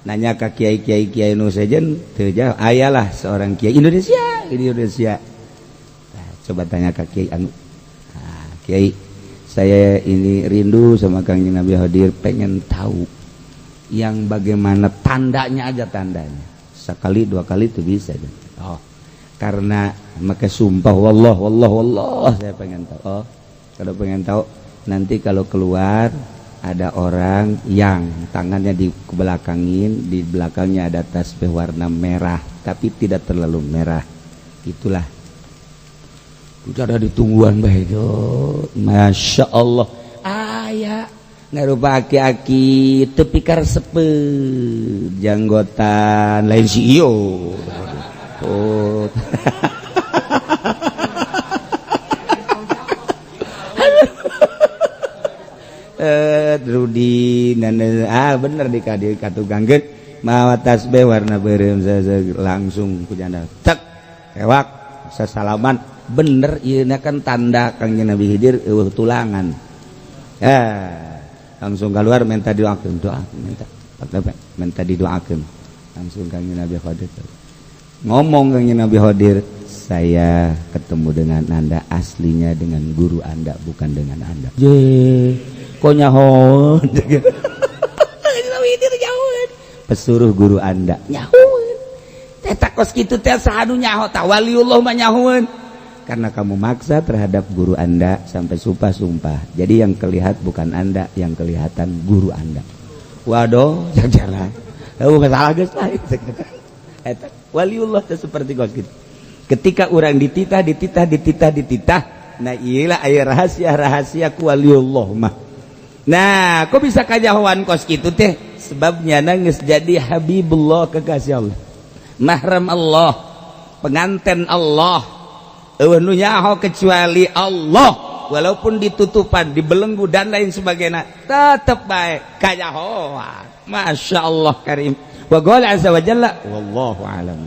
Nanya ka kiai-kiai, kiai nu sejen teu jauh. Ayalah seorang kiai Indonesia di Indonesia. Nah, coba tanya ka kiai anu, nah, "Kiai, saya ini rindu sama Kangjeng Nabi Khidir, pengen tahu yang bagaimana tandanya aja, tandanya sekali dua kali itu bisa." Oh, karena maka sumpah, "Wallah, wallah, wallah, saya pengen tahu." "Oh, kalau pengen tahu, nanti kalau keluar ada orang yang tangannya di belakangin, di belakangnya ada tasbih warna merah tapi tidak terlalu merah, itulah." Itu ada ditungguan baik. Masya Allah, aya ngarupa aki-aki tepi karesepet, janggotan, lain si iyo. Oh, Rudi, ah, bener di kadi katugangkeun mawa tasbih warna beureum, langsung ku janda cek kewak sasalaman. Bener, ieu kan tanda Kangjeng Nabi Khidir euweuh tulangan. Eh, langsung keluar minta doakeun, doa minta, minta didoakeun. Langsung Kangjeng Nabi Khidir ngomong, Kangjeng Nabi Khidir, "Saya ketemu dengan Anda aslinya dengan guru Anda, bukan dengan Anda." Je, kok nyaho pesuruh guru Anda nyahoeun teh kos kitu teh? Saha nu nyaho tah? Waliullah mah nyahoeun. "Karena kamu maksa terhadap guru Anda sampai sumpah-sumpah. Jadi yang kelihat bukan Anda, yang kelihatan guru Anda." Waduh, jangan. Oh, masalah geus lah. Eta waliullah teh seperti kos kitu. Ketika orang dititah, dititah, dititah, dititah, nah, iyalah aya rahasia-rahasia ku waliullah mah. Nah, kok bisa kajahoan kos kitu teh? Sebabnya nangis jadi Habibullah, kekasih Allah. Mahram Allah, pengantin Allah. Euweuh nu nyaho kecuali Allah, walaupun ditutupan, dibelenggu dan lain sebagainya, tetep baik kajahoan. Masya Allah karim. Wa qala azza wa jalla, wallahu a'lam.